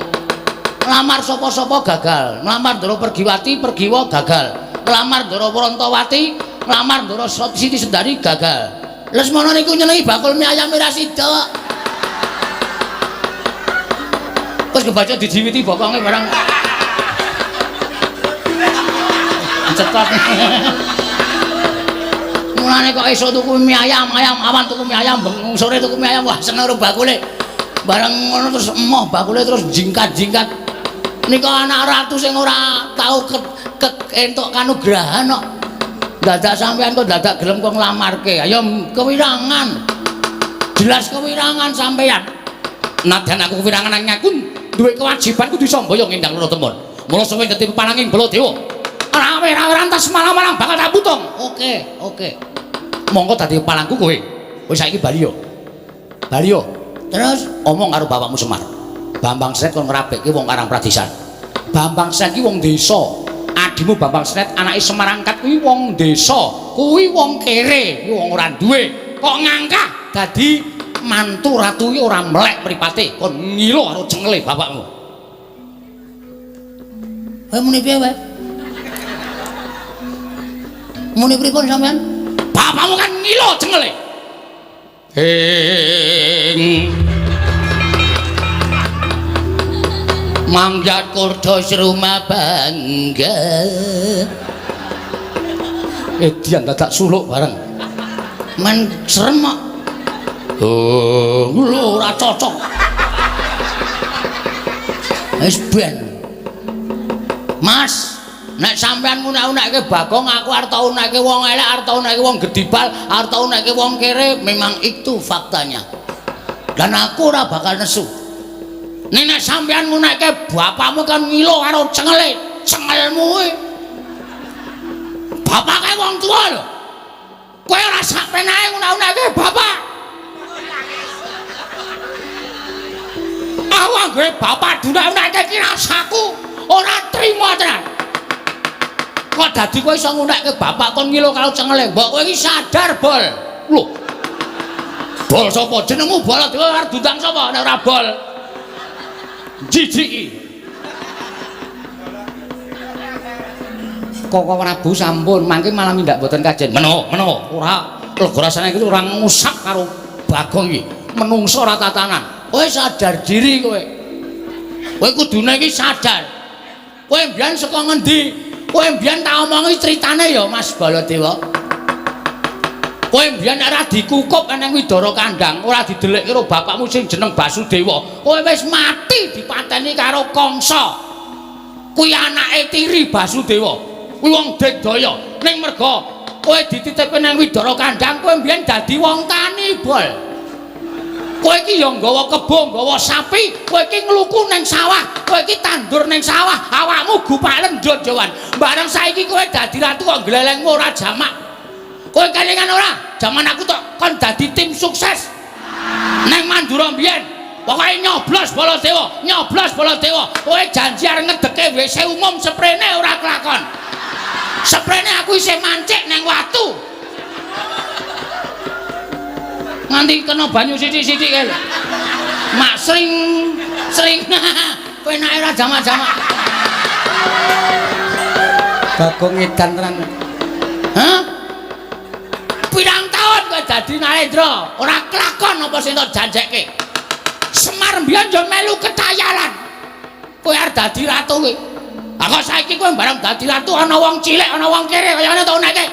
Nglamar sapa-sapa gagal, nglamar Ndara Pergiwati, Pergiwa gagal. Nglamar Ndara Prantawati, nglamar Ndara Siti Sendari gagal. Lesmana niku nyenengi bakul mie ayam ora sida. Terus kebaca dijiwiti bokonge barang. Cetot. Mulane kok esuk tuku mie ayam, ayam awan tuku mie ayam, bengi sore tuku mie ayam, wah seneng karo bakule. Bareng ngono terus emoh bakule terus jingkat-jingkat. Nika anak ratu sing ora tau entuk kanugrahan kok. Dadak sampean kok dadak gelem kok nglamarke. Ayo kewirangan. Jelas kewirangan sampean. Nadyan aku kewirangan nanging aku duwe kewajiban kudu iso mboyong Endang Lara Temon. Mula suwe dadi peparanging Baladewa. Rawe-rawe rantas malang-malang bakal tak putung. Oke, oke. Monggo dadi palangku kowe. Wis saiki bali yo. Bali yo. Terus omong karo bapakmu Semar. Bambang Senet kon ngrabekke wong Karang Pradisan. Bambang Senet ki wong desa. Adimu Bambang Senet anake Semarangkat kuwi wong desa, kuwi wong kere, kuwi wong ora duwe. Kok ngangkah dadi mantu ratu ki ora melek mripate, kon ngilo karo cengele bapakmu. Kowe muni piye kowe? Muni pripun sampean? Bapakmu kan ngilo cengele. Ing Manggat kurdos rumah bangga. Edian dadak suluk bareng. Men serem kok. Oh, lho ora cocok. Wis ben. Mas, nek sampean ngunak-unakke Bagong, aku arep tau unakke wong elek, arep tau unakke wong gedibal, arep tau unakke wong kere, memang itu faktanya. Dan aku ora bakal nesu. Nek nek sampean ngunakke bapakmu kan ngilo karo cengele, cengelmu kuwi. Bapake wong tuwa lho. Kowe ora sak penake ngunak-unakke bapak. Aku anggere bapak dunak-unake iki rasaku ora trima tenan. Kok dadi kowe iso ngunakke bapak kon ngilo karo cengele? Mbok kowe iki sadar, Bol. Lho. Bol sapa? Jenengmu Baladewa arep diundang sapa nek ora Bol? Jijiki. Koko Prabu sampun mangke malah mindak mboten kajen. Meno, meno, ora lega rasane iki ora ngusap karo Bagong iki. Menungso ora tatanan. Kowe sadar diri kowe. Kowe kudune iki sadar. Kowe mbiyen saka ngendi? Kowe mbiyen tak omongi critane ya Mas Baladewa. Kowe mbiyen ora dikukup nang Widara Kandang, ora didelikke karo bapakmu sing jeneng Basudewa. Kowe wis mati dipateni karo Kangsa. Kuwi anake tiri Basudewa. Kuwi wong digdaya. Ning merga kowe dititipke nang Widara Kandang, kowe mbiyen dadi wong tani, Bol. Kowe iki ya nggawa kebo, nggawa sapi, kowe iki ngluku nang sawah, kowe iki tandur nang sawah, awakmu gupak lendut Jawan. Bareng saiki kowe dadi ratu kok glelengmu ora jamak. Kowe kelingan ora? Jaman aku tok kon dadi tim sukses nang Mandura mbiyen. Pokoke nyoblos Baladewa, nyoblos Baladewa. Kowe janji arep ngedeke WC umum seprene ora kelakon. Seprene aku isih mancik nang watu. Nganti kena banyu sithik-sithik kae lho. Mak sring sring Penake ora jamak-jamak. Bagong edan tenan. Hah? Pirang taun kowe dadi Narendra, ora kelakon apa sing tok janjekke. Semar mbiyen yo melu ketayalan. Kowe arep dadi ratu kowe. Lah kok saiki kowe bareng dadi ratu ana wong cilik, ana wong kere kaya ngene tau neke.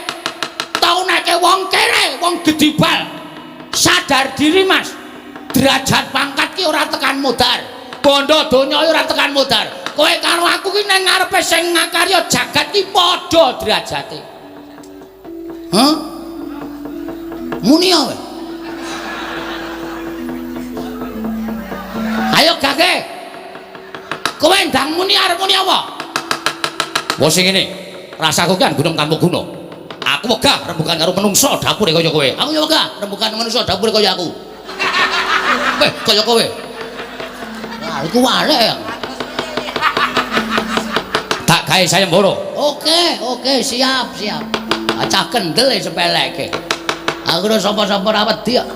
Tau neke wong kere, wong gedibal. Sadar diri, Mas. Derajat pangkat ki ora tekan modar. Bondo donya ora tekan modar. Kowe karo aku ki nang ngarepe sing ngakarya jagat ki padha derajate. Hah? Muni ya kowe? Ayo gage. Kowe ndang muni arep muni apa? Wong sing ngene, rasaku kan gunung tanpa guna. Aku wegah rembukan karo menungso dapure kaya kowe. Aku ya wegah rembukan menungso dapure kaya aku. Weh, kaya kowe. Wah, iku walek ya. Tak gawe sayembara. Oke, oke, siap, siap. Acah kendel e sepeleke. Aku ora sapa-sapa ora wedi kok.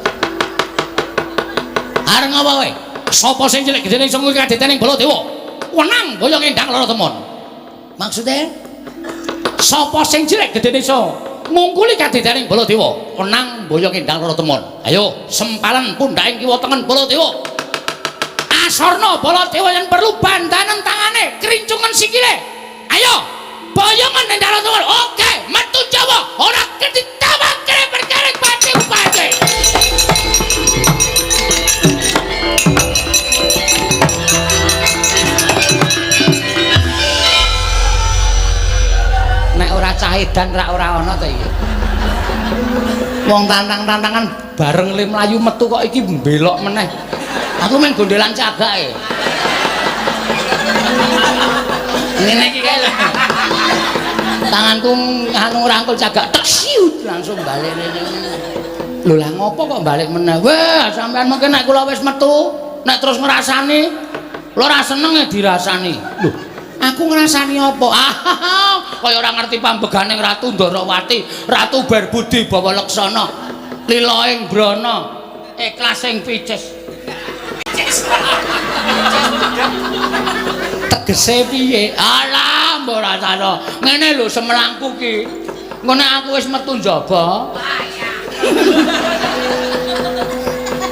Arep ngapa kowe? Sapa sing cilik gedene iso ngungkul kadetening Baladewa? Wenang boyong endang lara temon. Maksude? Sapa sing cilik gedene iso ngungkuli kadetening Baladewa? Wenang boyong endang lara temon. Ayo, sempalan pundhaking kiwa tengen Baladewa. Asorna Baladewa yen perlu bandanen tangane, krincungen sikile. Ayo, boyongan endang lara temon. Oke, metu Jawa, ora ketitawak kere perkara pati-pati. Nek ora cah edan rak ora ana to iki. Wong tantang-tantangan bareng le mlayu metu kok iki mbelok meneh. Aku main gondelan cagake. Ngene iki kae lho. Tanganku anu rangkul cagak tek siut langsung balik rene. Lho lah ngopo kok balik meneh? Wah, sampean mungkin nek kula wis metu, nek terus ngrasani Lho ora seneng e dirasani. Lho, aku ngrasani apa? Ah, kaya ora ngerti pambegane Ratu Ndarawati, Ratu Berbudi Bawa Laksana, lila ing brana, ikhlas ing picis. Tegese piye? Alah, mbok rasane. Ngene lho semelangku ki. Engko nek aku wis metu njaba.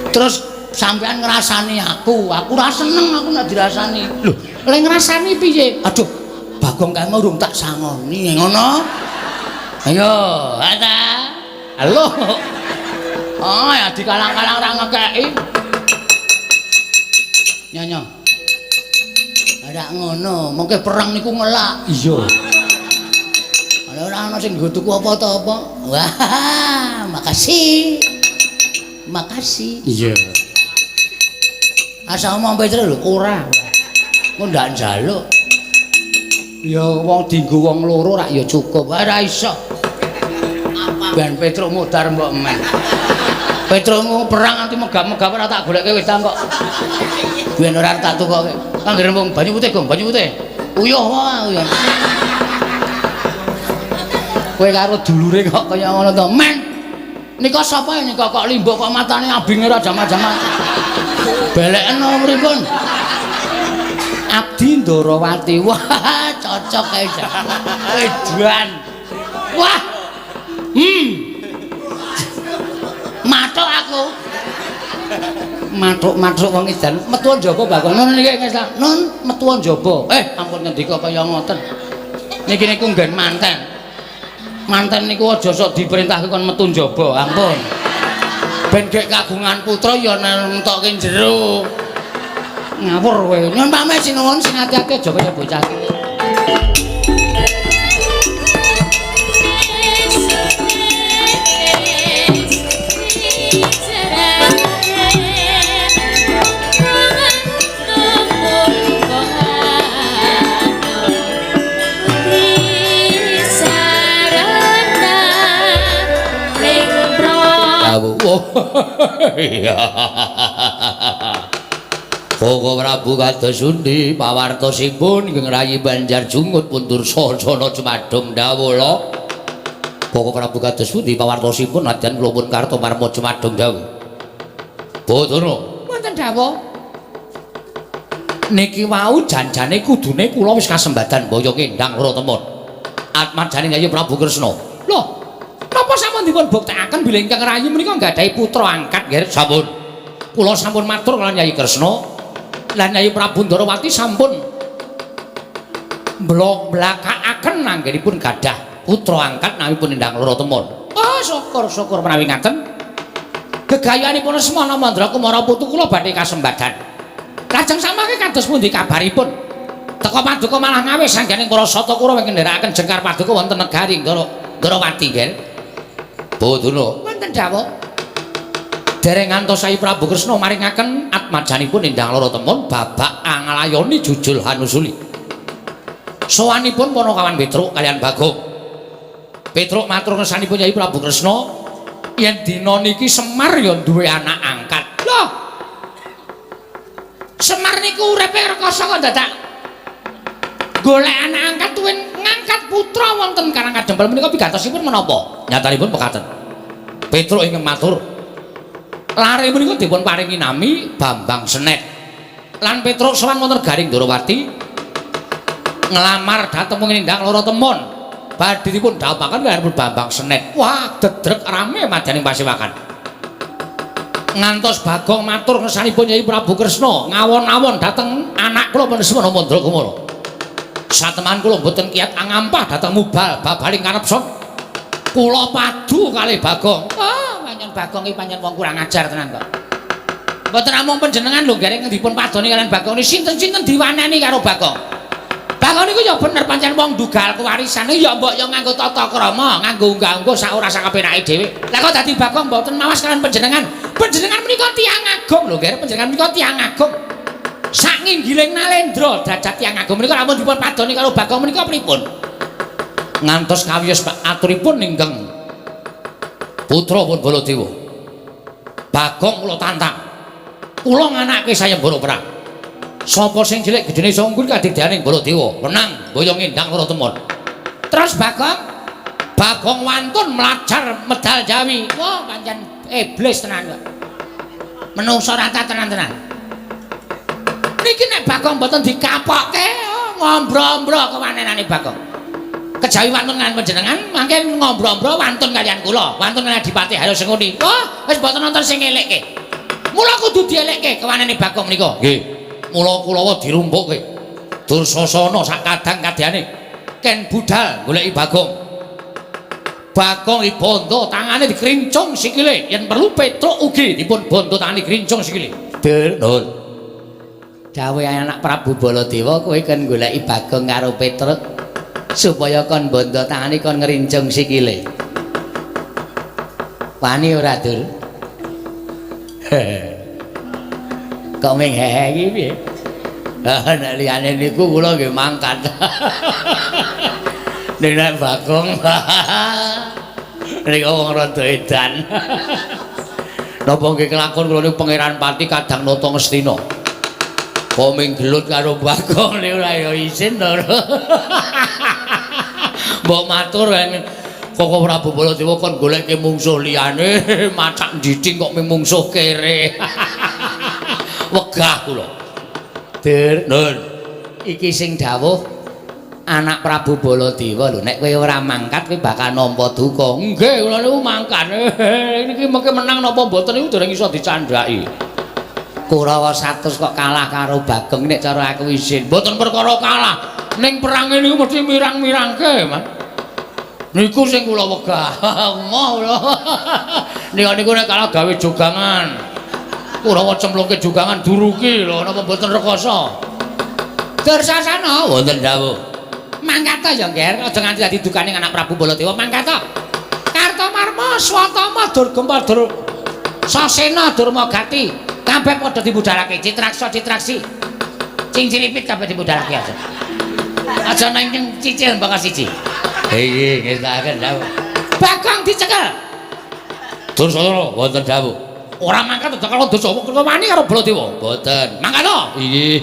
Terus sampean ngrasani aku, aku ora seneng aku nek dirasani. Lho, lek ngrasani piye? Aduh, Bagong kae mau urung tak sangoni, ngono. Ayo, ada. Halo. Oh, ya dikalang-kalang ra ngekeki. Nyonya. Ora ngono, mengke perang niku ngelak. Iya. Ora ora ana sing nggo tuku apa ta apa. Wah, makasih. Makasih. Iya. Asal omong Petro lho, Ora. Engko ndak njaluk. Ya wong dienggo wong loro rak ya cukup. Ora iso. Ben Petro modar mbok men. Petro perang nganti megap-megap ora tak goleke wis kok. Ben ora tak tukoke. Anggere wong banyu putih, Gong, banyu putih. Uyuh wae uyuh. Kowe karo dulure kok kaya ngono to, men. Nika sapa ya nika kok limbuk kok matane abinge ora jaman-jaman. Beleken mripun. Abdi Ndarawati. Wah, cocok kae. Edan. Wah. Mathuk aku. Mathuk-mathuk wong edan. Metu njaba Bagong. Nun niki wis nun metu njaba. Ampun ngendika kaya ngoten. Niki niku nggen manten. Manten niku aja sok diperintahke kon metu njaba, ampun. Ben gek kagungan putra ya nentokke jero. Ngawur kowe. Nyun pamit sinuwun Sing ati-ati aja kaya bocah iki. Koko Prabu kados pundi pawartosipun ingkang rayi Banjar Jungut pundur sasana jumadung dawala. Koko Prabu kados pundi pawartosipun nadyan kula pun kartomarma jumadung dawuh. Bathara wonten dawuh. Niki wau janjane kudune kula wis kasembadan boyo kendang loro temon. Atmajane Yayi Prabu Kresna. Lho, napa sampun dipun buktekaken bilih ingkang rayi menika nggadahi putra angkat nggih? Sampun. Kula sampun matur kaliyan Yayi Kresna. Lan Yayi Prabu Ndarawati sampun mblakakaken anggenipun gadah putra angkat nawipun endang loro temon. Oh, syukur-syukur menawi ngaten. Gegayanipun Semana Mandra Kumara putu kula badhe kasembadan. Lajeng samangke kados pundi kabaripun? Teka paduka malah ngawis anggening para sata Kurawa ingkang ndherekaken jengkar paduka wonten negari Ndarawati nggih. Bathara wonten dawuh. Dereng ngantos Sai Prabu Kresna maringaken atmajanipun endang loro temon babak angalayoni jujul hanusuli. Sowanipun Panakawan Petruk kaliyan Bagong. Petruk matur ngersanipun Yai Prabu Kresna yen dina niki Semar ya duwe anak angkat. Loh. Semar niku uripe rekoso kok dadak golek anak angkat tuwin ngangkat putra wonten Karang Kadempel menika pigatosipun menapa? Nyatanipun mekaten. Petruk ingkang matur lare menika dipun paringi nami Bambang Senet. Lan Petruk sowan wonten Garing Ndarawati nglamar dhateng wong nindang loro temon. Badhe dipun dhawuhaken kaliyan Bambang Senet. Wah, dedrek rame madyaning pasewakan. Ngantos Bagong matur ngersanipun Yai Prabu Kresna ngawon-awon dhateng anak kula Semana Mandra Kumara. Sateman kula mboten kiyat angampah dhateng mubal babaling kanepson. Kula padu kalih Bagong. Ah, pancen Bagong iki pancen wong kurang ajar tenan kok. Mboten namung panjenengan lho gareng dipun padoni kaliyan Bagong niki sinten-sinten diwaneni karo Bagong. Bagong niku ya bener pancen wong ndugal kewarisane ya mbok ya nganggo tata krama, nganggo unggah-ungguh sak ora sak kepenake dhewe. Lah kok dadi Bagong mboten mawas kaliyan panjenengan. Panjenengan menika tiyang agung lho, Ger. Panjenengan menika tiyang agung. Sak nginggiling nalendra derajat tiyang agung menika lamun dipun padoni karo Bagong menika pripun? Ngantos kawiyos aturipun ingkang putra pun Baladewa. Bagong kula tantang. Kula nganake sayembara perang. Sapa sing cilik gedene iso unggul kadigdayaning Baladewa. Menang boyong endang loro temon. Terus Bagong, Bagong wantun mlajar medal Jawi. Wah, pancen iblis tenan kok. Menungso rata tenan-tenan. Niki nek Bagong mboten dikapokke, ngombro-ombro kewanenane Bagong. Kejawi wantun kaliyan panjenengan, mangke ngombro-ombro wantun kaliyan kula, wantun kaliyan Adipati Haryo Sengkuni. Wah, wis mboten nonton sing ngelekke. Mula kudu dielekke kewanene Bagong menika. Nggih. Mula Kurawa dirumpukke. Dursasana sak kadang kadyane ken budal goleki Bagong. Bagong dibondo tangane dikrincung sikile, yen perlu Petruk ugi dipun bondo tangane krincung sikile. Dur, nuwun. Dawuh anak Prabu Baladewa kowe kon goleki Bagong karo Petruk supaya kon bondo tangane kon ngrincung sikile. Wani ora, Dur? Kok ming hehe iki piye? Nek liyane niku kula nggih mangkat. Nek Bagong niku wong rada edan. Napa nggih kelakon kula niku Pangeran Pati kadang nata Ngastina. Kok ming gelut karo Bagong niku ora ya isin to. Mbok matur Koko Prabu Baladewa kon goleke mungsuh liyane, macak ndiding kok ming mungsuh kere. Wegah kula. Dur, Nun. Iki sing dawuh anak Prabu Baladewa lho, nek kowe ora mangkat kowe bakal nampa duka. Nggih, kula niku mangkat. Niki mengke menang napa mboten niku dereng iso dicandhaki. Kurawa 100 kok kalah karo Bagong nek cara aku isin. Mboten perkara kalah. Ning perange niku mesti mirang-mirangke, Mas. Niku sing kula wegah. Moh kula. Nika niku nek kalah gawe jogangan. Kurawa cemplungke jogangan duruki lho, napa mboten rekoso. Dursasana wonten dawuh. Mangkat ta ya, Nger, aja nganti dadi dukane anak Prabu Baladewa. Mangkat ta. Kartomarma, Swatama, Durgempal, Dur Sasena, Durmagati, kabeh padha dibudalake. Citraksa, Citraksi. Cingciripit kabeh dibudalake aja. Aja nang cicil mbaka siji. Nggih, nggih ngestokaken dawuh. Bagong dicekel. Dursasana wonten dawuh. Ora mangkat aja karo dosa wani karo Baladewa. Mboten. Mangkat to? Nggih.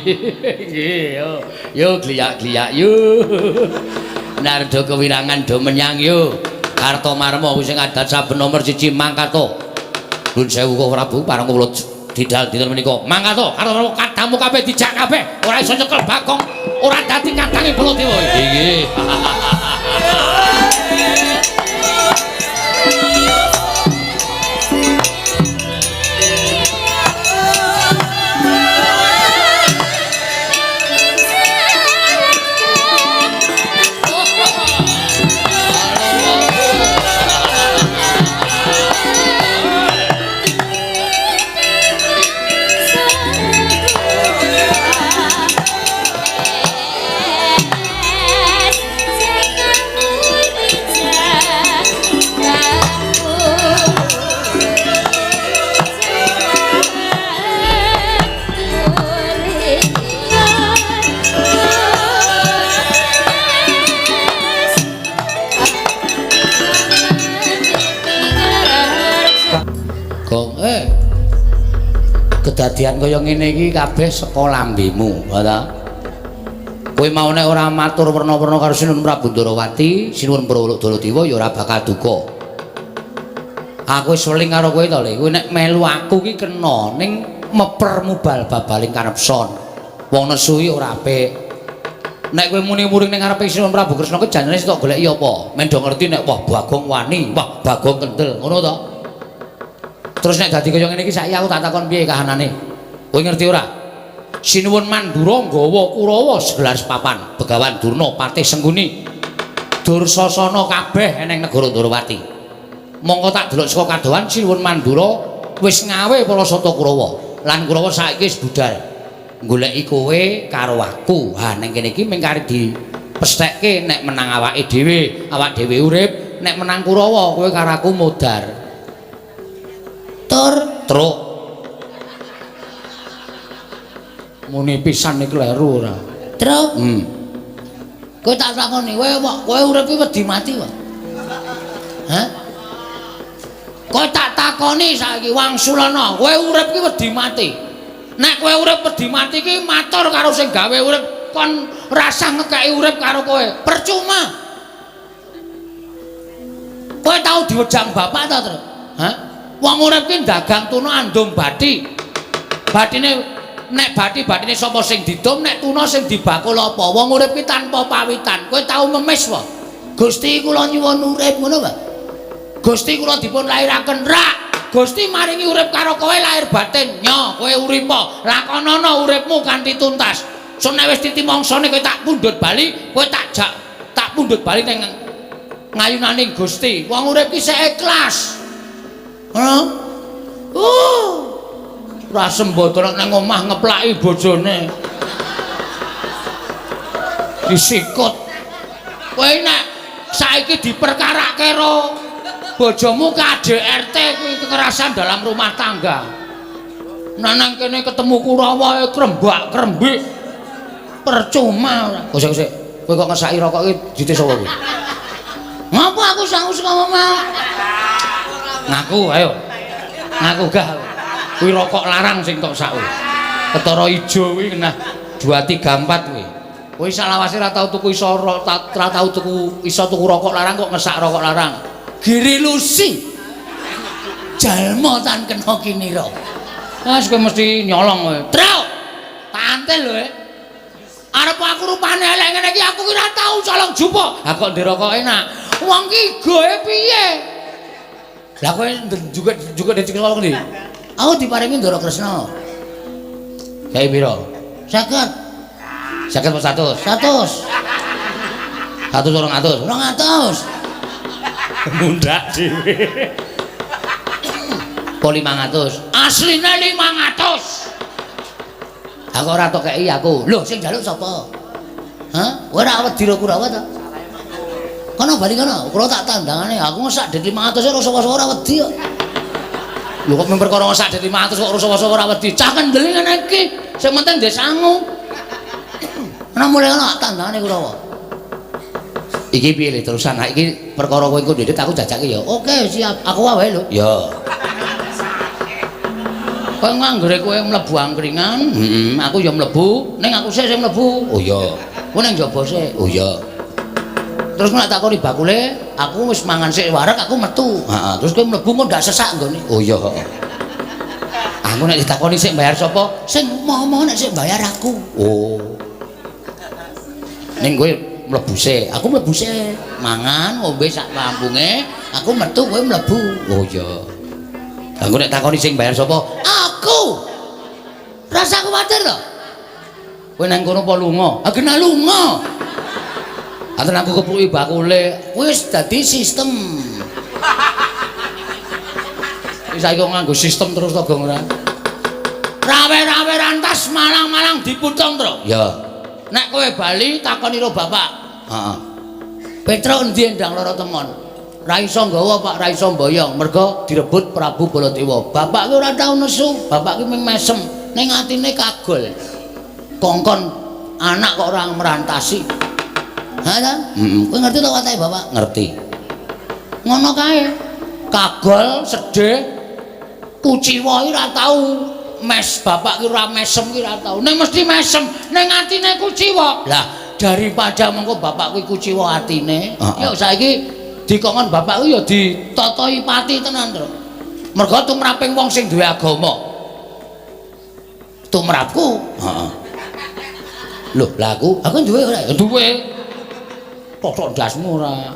Nggih, yo. Yo gliyak-gliyak yo. Nardo kewirangan do menyang yo. Kartomarma kuwi sing adat saben nomor 1 mangkat to. Nuwun sewu Koko Prabu pareng kula didal dinten menika. Mangkat to karo kadamu kabeh dijak kabeh. Ora iso nyekel Bagong, ora dadi kadange Baladewa. Nggih. Kedadian kaya ngene iki kabeh saka lambemu, ha ta? Kowe mau nek ora matur werna-werna karo Sinuwun Prabu Ndorowati, Sinuwun Baladewa ya ora bakal duka. Aku wis weling karo kowe to, Le. Kowe nek melu aku ki kena ning meper mubal babaling kanepson. Wong nesu iki ora apik. Nek kowe muni muring ning ngarepe Sinuwun Prabu Kresna ki janjane sitok goleki apa? Men do ngerti nek wah Bagong wani, wah Bagong kendel, ngono to? Terus nek dadi kaya ngene iki saiki aku tak takon piye kahanane. Kowe ngerti ora? Sinuwun Mandura nggawa Kurawa segelar sepapan, Begawan Durna, Patih Sengkuni, Dursasana kabeh eneng negara Ndorowati. Mongko tak delok saka kadohan Sinuwun Mandura wis ngawe para sata Kurawa. Lan Kurawa saiki wis budal goleki kowe karo aku. Ha ning kene iki mung kari dipesthekke nek menang awake dhewe, awak dhewe urip, nek menang Kurawa kowe karo aku modar. Tur truk muni pisan iki kleru ora. Truk. Kowe tak takoni, kowe urip iki wedi mati wae. Hah? Kowe tak takoni saiki wangsulana, kowe urip iki wedi mati. Nek kowe urip wedi mati ki matur karo sing gawe urip, kon rasah ngekeki urip karo kowe. Percuma. Kowe tau diwejang bapak ta, Tru? Hah? Wong urip ki dagang tuna andum bathi. Bathine nek bathi-bathine sapa sing didum, nek tuna sing dibakul apa? Wong urip ki tanpa pawitan. Kowe tau memis wae? Gusti kula nyuwun urip ngono, Pak. Gusti kula dipun lairaken rak. Gusti maringi urip karo kowe lahir batin. Nyo, kowe uripa, lakonana uripmu kanthi tuntas. Sun nek wis titi mangsane kowe tak pundhut bali, kowe tak jak tak pundhut bali ning ngayunaning Gusti. Wong urip ki sik ikhlas. Ngono? Ora sembodo nang omah ngeplaki bojone. Disikut. Kowe nek saiki diperkarake karo bojomu KDRT kuwi kekerasan dalam rumah tangga. Nah, nang kene ketemu Kurawa krembak-krembik. Percuma ora. Kok sik sik. Kowe kok ngesaki rokok iki dite sapa kowe? Ngapa aku sangu saka omah? Ngaku ayo. Ngaku gah. Kuwi rokok larang sing tok saku. Ketara ijo kuwi kena 2 3 4 kuwi. Kowe salawase ora tau tuku iso ora tau tuku iso tuku rokok larang kok ngesak rokok larang. Giri Lusi. Jalma tan kena kinira. Ah, kowe mesti nyolong kowe. Truk. Pantel lho. Arep aku rupane elek ngene iki aku ki ora tau colong jupuk. Ha kok ndek rokok enak. Wong ki goe piye? Lah kowe juga juga dicek colong ndi? Aku diparingi Ndara Kresna. Kae pira? 50. 50 apa 100? 100. 100 200? 200. Mundak dhewe. Po 500. Asline 500. Aku ora tok kei aku. Lho, sing njaluk sapa? Hah? Kowe ora wedi karo Kurawa ta? Kono bali kono, kula tak tandangane. Aku ngesak dit 500 ora sapa-sapa ora wedi kok. Lho kok mung perkara ngesak dit 500 kok ora sapa-sapa ora wedi. Cah kendel ngene iki. Sing penting ndek sangu. Ana mulai kono tak tandangane Kurawa. Iki piye le terusan? Ha iki perkara kowe engko ndedit aku jajake ya. Oke, siap. Aku wae lho. Ya. Kowe nganggere kowe mlebu angkringan, heeh, aku ya mlebu, ning aku sik sing mlebu. Oh iya. Kowe ning njaba sik. Oh iya. Terus nek takoni bakule, aku wis mangan sik wareg, aku metu. Heeh, terus kowe mlebu kok ndak sesak nggone. Oh iya, heeh. Aku nek ditakoni sik bayar sapa? Sing momo nek sik bayar aku. Oh. Ning kowe mlebu sik, aku mlebu sik. Mangan, ngombe sak kampunge, aku metu kowe mlebu. Oh iya. Aku nek takoni sing bayar sapa? Aku. Rasa kuwatir to. Kowe nang kono apa lunga? Ah kena lunga. Aten aku kepluki bakule, wis dadi sistem. Wis saiki kok nganggo sistem terus to, Gong ora? Rawe-rawe rantas malang-malang diputung, Tru. Ya. Nek kowe bali takoni karo bapak. Heeh. Petruk endi endang lara temon? Ra iso nggawa, Pak, ra iso mboyong, mergo direbut Prabu Baladewa. Bapak ki ora tau nesu, bapak ki mung mesem, ning atine kagol. Kongkon anak kok ora merantasi. Ha ta? Heeh. Kowe ngerti to watake bapak? Ngerti. Ngono kae. Kagol, sedih, kuciwa iki ora tau mes bapak ki ora mesem ki ora tau. Ning mesti mesem, ning atine kuciwa. Lah, daripada mengko bapak kuwi kuciwa atine, yuk saiki dikongkon bapak kuwi ya ditatahi pati tenan, Tru. Mergo tumraping wong sing duwe agama. Tumrapku, heeh. Lho, lah aku duwe ora? Ya duwe. Totok ndasmu ora.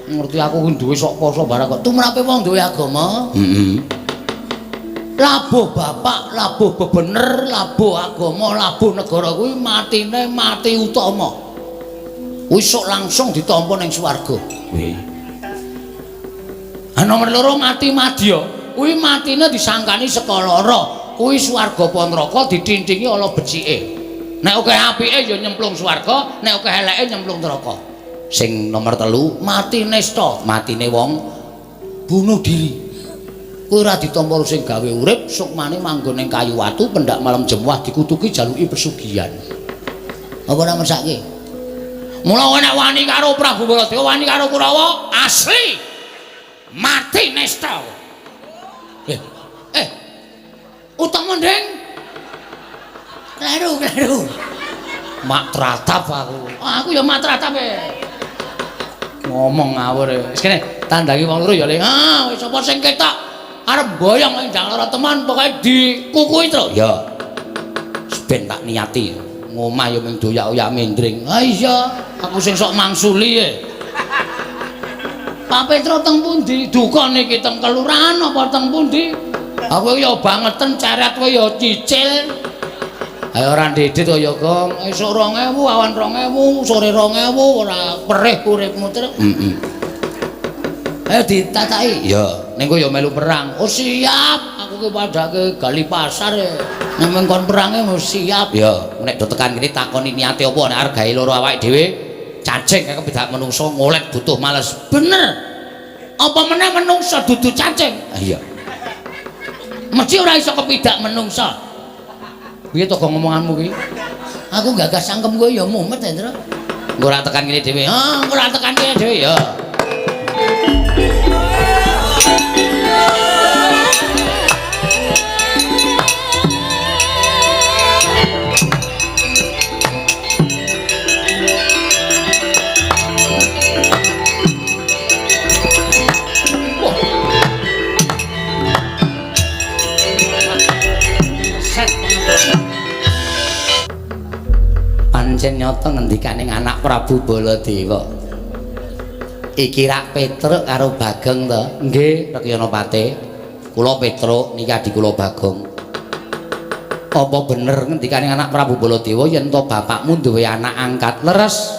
Ngerti aku kuwi duwe sok poso barang kok. Tumrape wong duwe agama. Heeh. Labuh bapak, labuh bebener, labuh agama, labuh negara kuwi matine mati utama. Kuwi sok langsung ditampa ning swarga. Kuwi. Ah nomor loro mati madya. Kuwi matine disangkani saka lara. Kuwi swarga apa neraka ditintingi ala becike. Nek akeh apike ya nyemplung swarga, nek akeh eleke nyemplung neraka. Sing nomor 3 mati nesta, matine wong bunuh diri. Kuwi ora ditampa sing gawe urip, sukmane manggon ning kayu watu pendak malam jemuah dikutuki jaluki pesugihan. Apa ora mesake? Mula nek wani karo Prabu Baladewa, wani karo Kurawa, asli mati nesta. Eh, utama ndeng. Kleru, kleru. Mak tratap aku. Aku ya mak tratap e. Ngomong ngawur. Wis kene tandangi wong loro ya, Le. Ah, wis sapa sing ketok arep boyong ing Ndang Loro Teman pokoke dikukuhi, Tru. Ya. Ben tak niati. Ngomah ya mung doyak-oyak mendring. Ah iya, aku sing sok mangsuli e. Pak Petro teng pundi? Duka niki teng kelurahan apa teng pundi? Aku ya bangeten ceret kowe ya cicil. Ayo ora ndedit kok ya, Gong. Esuk 2000, awan 2000, sore 2000, ora perih uripmu, Tru. Heeh. Ayo ditataki. Ya, ning kowe ya melu perang. Oh siap, aku ki padake gali pasar e. Nek mung kon perange mesti siap. Ya, nek do tekan kene takoni niate apa nek arep gawe loro awake dhewe, cacing kaya kepidak menungso ngolet butuh males. Bener. Apa meneh menungso dudu cacing? Ah, iya. Mesti ora iso kepidak menungso. Piye to gong ngomonganmu ki? Aku gagas cangkem kowe ya mumet, Hendro. Engko ora tekan kene dhewe. Ah, engko ora tekan kene dhewe ya. Pancen nyata ngendikaning anak Prabu Baladewa. Iki rak Petruk karo Bagong to? Nggih, Rekyana Pate. Kula Petruk niki adi kula Bagong. Apa bener ngendikaning anak Prabu Baladewa yen to bapakmu duwe anak angkat leres?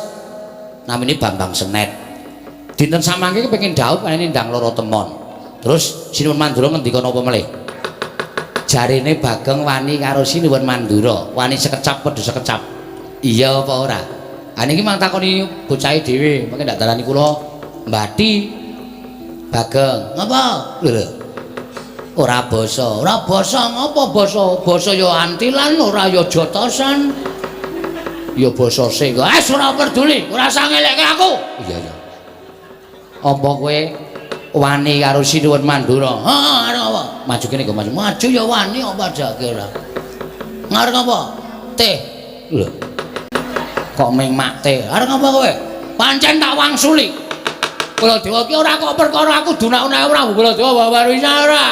Namine Bambang Senet. Dinten samangke kepengin dhaup kene Ndang Loro Temon. Terus Sinuwun Mandura ngendika napa melih? Jarene Bagong wani karo Sinuwun Mandura, wani sekecap padha sekecap. Iya apa ora? Ha niki mang takoni bocahe dhewe, mengke ndak darani kula mbati Bagong. Ngapa? Lho. Ora basa. Ora basa ngapa basa? Basa ya antilan, ora ya jotosan. Ya basa sing. Wes ora peduli, ora usah ngelekke aku. Iya iya. Apa kowe wani karo Sinuwun Mandura? Heeh, arep apa? Maju kene kok maju. Maju ya wani apa jake ora. Ngarep apa? Teh. Lho. Kok ming mak teh? Arep apa kowe? Pancen tak wangsuli. Baladewa ki ora kok perkara aku dunak-unake Prabu Baladewa babarisa ora.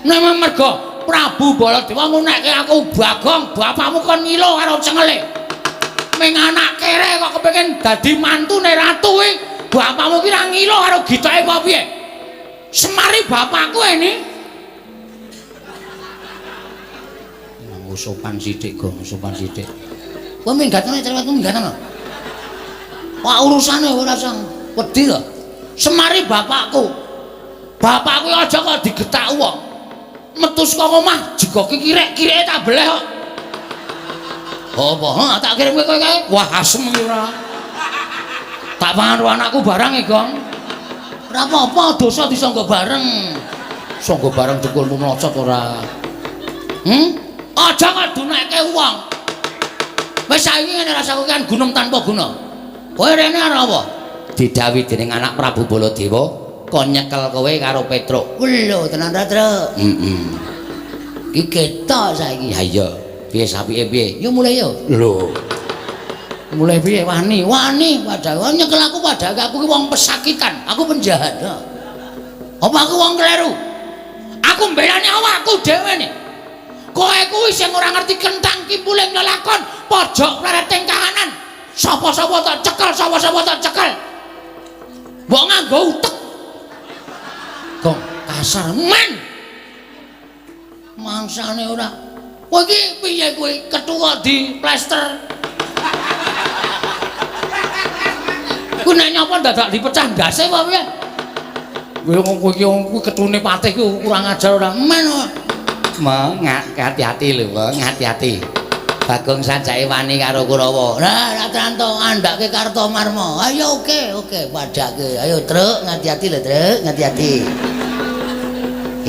Nek mergo Prabu Baladewa ngunekke aku Bagong, bapakmu kon ngilo karo cengele. Ming anak kere kok kepengin dadi mantune ratu kuwi, bapakmu ki ra ngilo karo gitoke apa piye? Semari bapakku ini. Nganggo sopan sithik, Gong, sopan sithik. Kowe minggatane cerewetmu minggatane. Wah urusane ora sang wedi to. Semari bapakku. Bapakku aja kok digetak wong. Metu saka omah jegoki kirek-kireke tak beleh kok. Apa? Ha tak kirim kowe kae. Wah asem iki ora. Tak pangan karo anakku barang e, Gong. Ora apa-apa, dosa disangga bareng. Sangga bareng dengkulmu mlocot ora. Aja ngadunake wong. Wis saiki ngene rasaku kan gunung tanpa guna. Kowe rene arep apa? Didhawuhi dening anak Prabu Baladewa kon nyekel kowe karo Petruk. Lho, tenan ra, Truk? Heeh. Iki ketok saiki. Ha iya. Piye sapike piye? Yo mulai yo. Lho. Mulai piye wani? Wani padahal nyekel aku padahal aku ki wong pesakitan, aku penjahat. Apa aku wong kleru? Aku mbelani awakku dhewe nih. Kowe kuwi sing ora ngerti kentang kimpuling lelakon, pojok plereting kahanan. Sapa-sapa tak cekel, sapa-sapa tak cekel. Mbok nganggo utek. Gong, kasar men. Mangsane ora. Kowe iki piye kowe kethu kok di plester. Ku nek nyapa dadak dipecah ndase apa piye? Kowe wong iki wong kuwi ketune patih ku kurang ajar ora. Men. Meng, hati-hati lho, Meng, hati-hati. Bagong sajake wani karo Kurawa. Lah, ra tranto andhake Kartomarma. Ayo oke, oke, padhake. Ayo, Truk, ngati-ati lho, Truk, ngati-ati.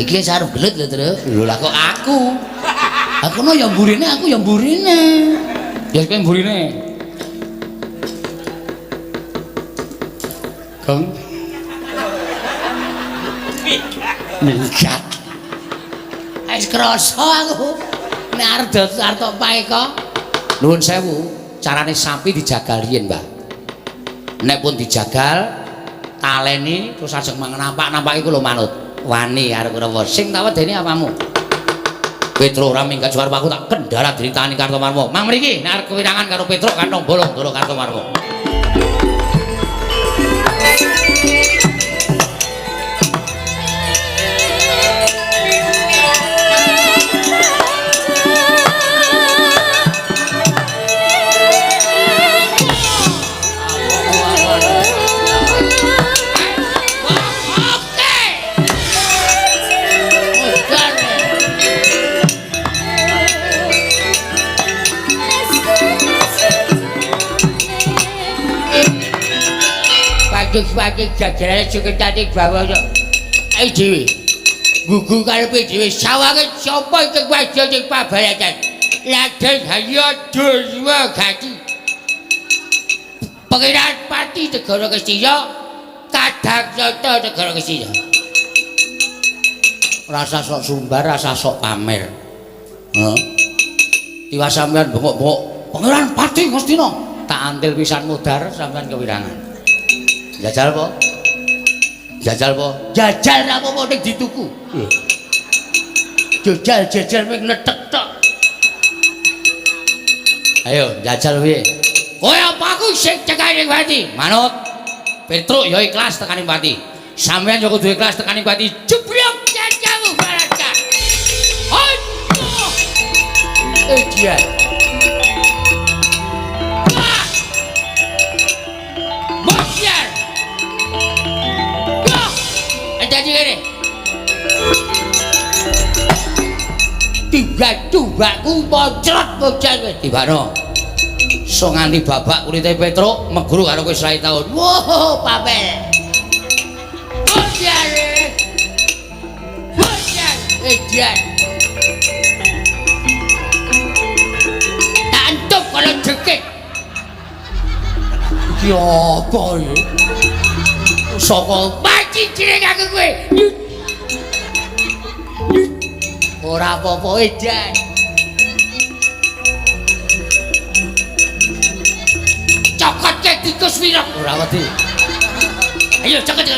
Iki wis arep gelut lho, Truk. Lho lah kok aku? Aku no ya mburine, aku ya mburine. Ya kowe mburine. Gong. Minggat. Wis krasa aku. Nek arep arep paeka. Nuwun sewu, carane sapi dijagal riyin, Mbah. Nek pun dijagal, taleni terus ajeng mangan nampak-nampak iku lho manut. Wani arep Kurawa. Sing tak wedeni apamu? Petruk ora minggat suwarwa aku tak kendala diritani Kartomarma. Mang mriki nek arep kewirangan karo Petruk kantong bolong ndoro Kartomarma. Pagi-pagi jajaran sekretari bawah ayo dhewe gugu karepe dhewe sawange sapa iki wajah sing pabaratan Raden Haryo Durwagati Pangeran Pati Negara Ngastina Kadang Nata Negara Ngastina. Rasa sok sumbar, rasa sok pamer. Heeh. Tiwas sampean bengok-bengok Pangeran Pati Ngastina tak antil pisan mudhar sampean kewirangan. Jajal apa? Jajal apa? Jajal ra apa-apa ning dituku. Jajal jajal wing letek tok. Ayo jajal piye? Kowe apa aku sing tekani pati? Manut. Petruk ya ikhlas tekani pati. Sampeyan ya kudu ikhlas tekani pati. Jeblok jajamu baraka. Aduh. Ejian. Mosyar. Jadi gini. Tiba tubaku mocrot bocah kowe. Tibano. So nganti babak kulite Petruk meguru karo kowe 100 taun. Wow, papel. Mosyar. Mosyar. Ejian. Tak entup kalau jekik. Iki apa iki? Saka mati jeneng aku kowe. Ora apa-apa edan. Cokotke tikus wirek. Ora wedi. Ayo cokot.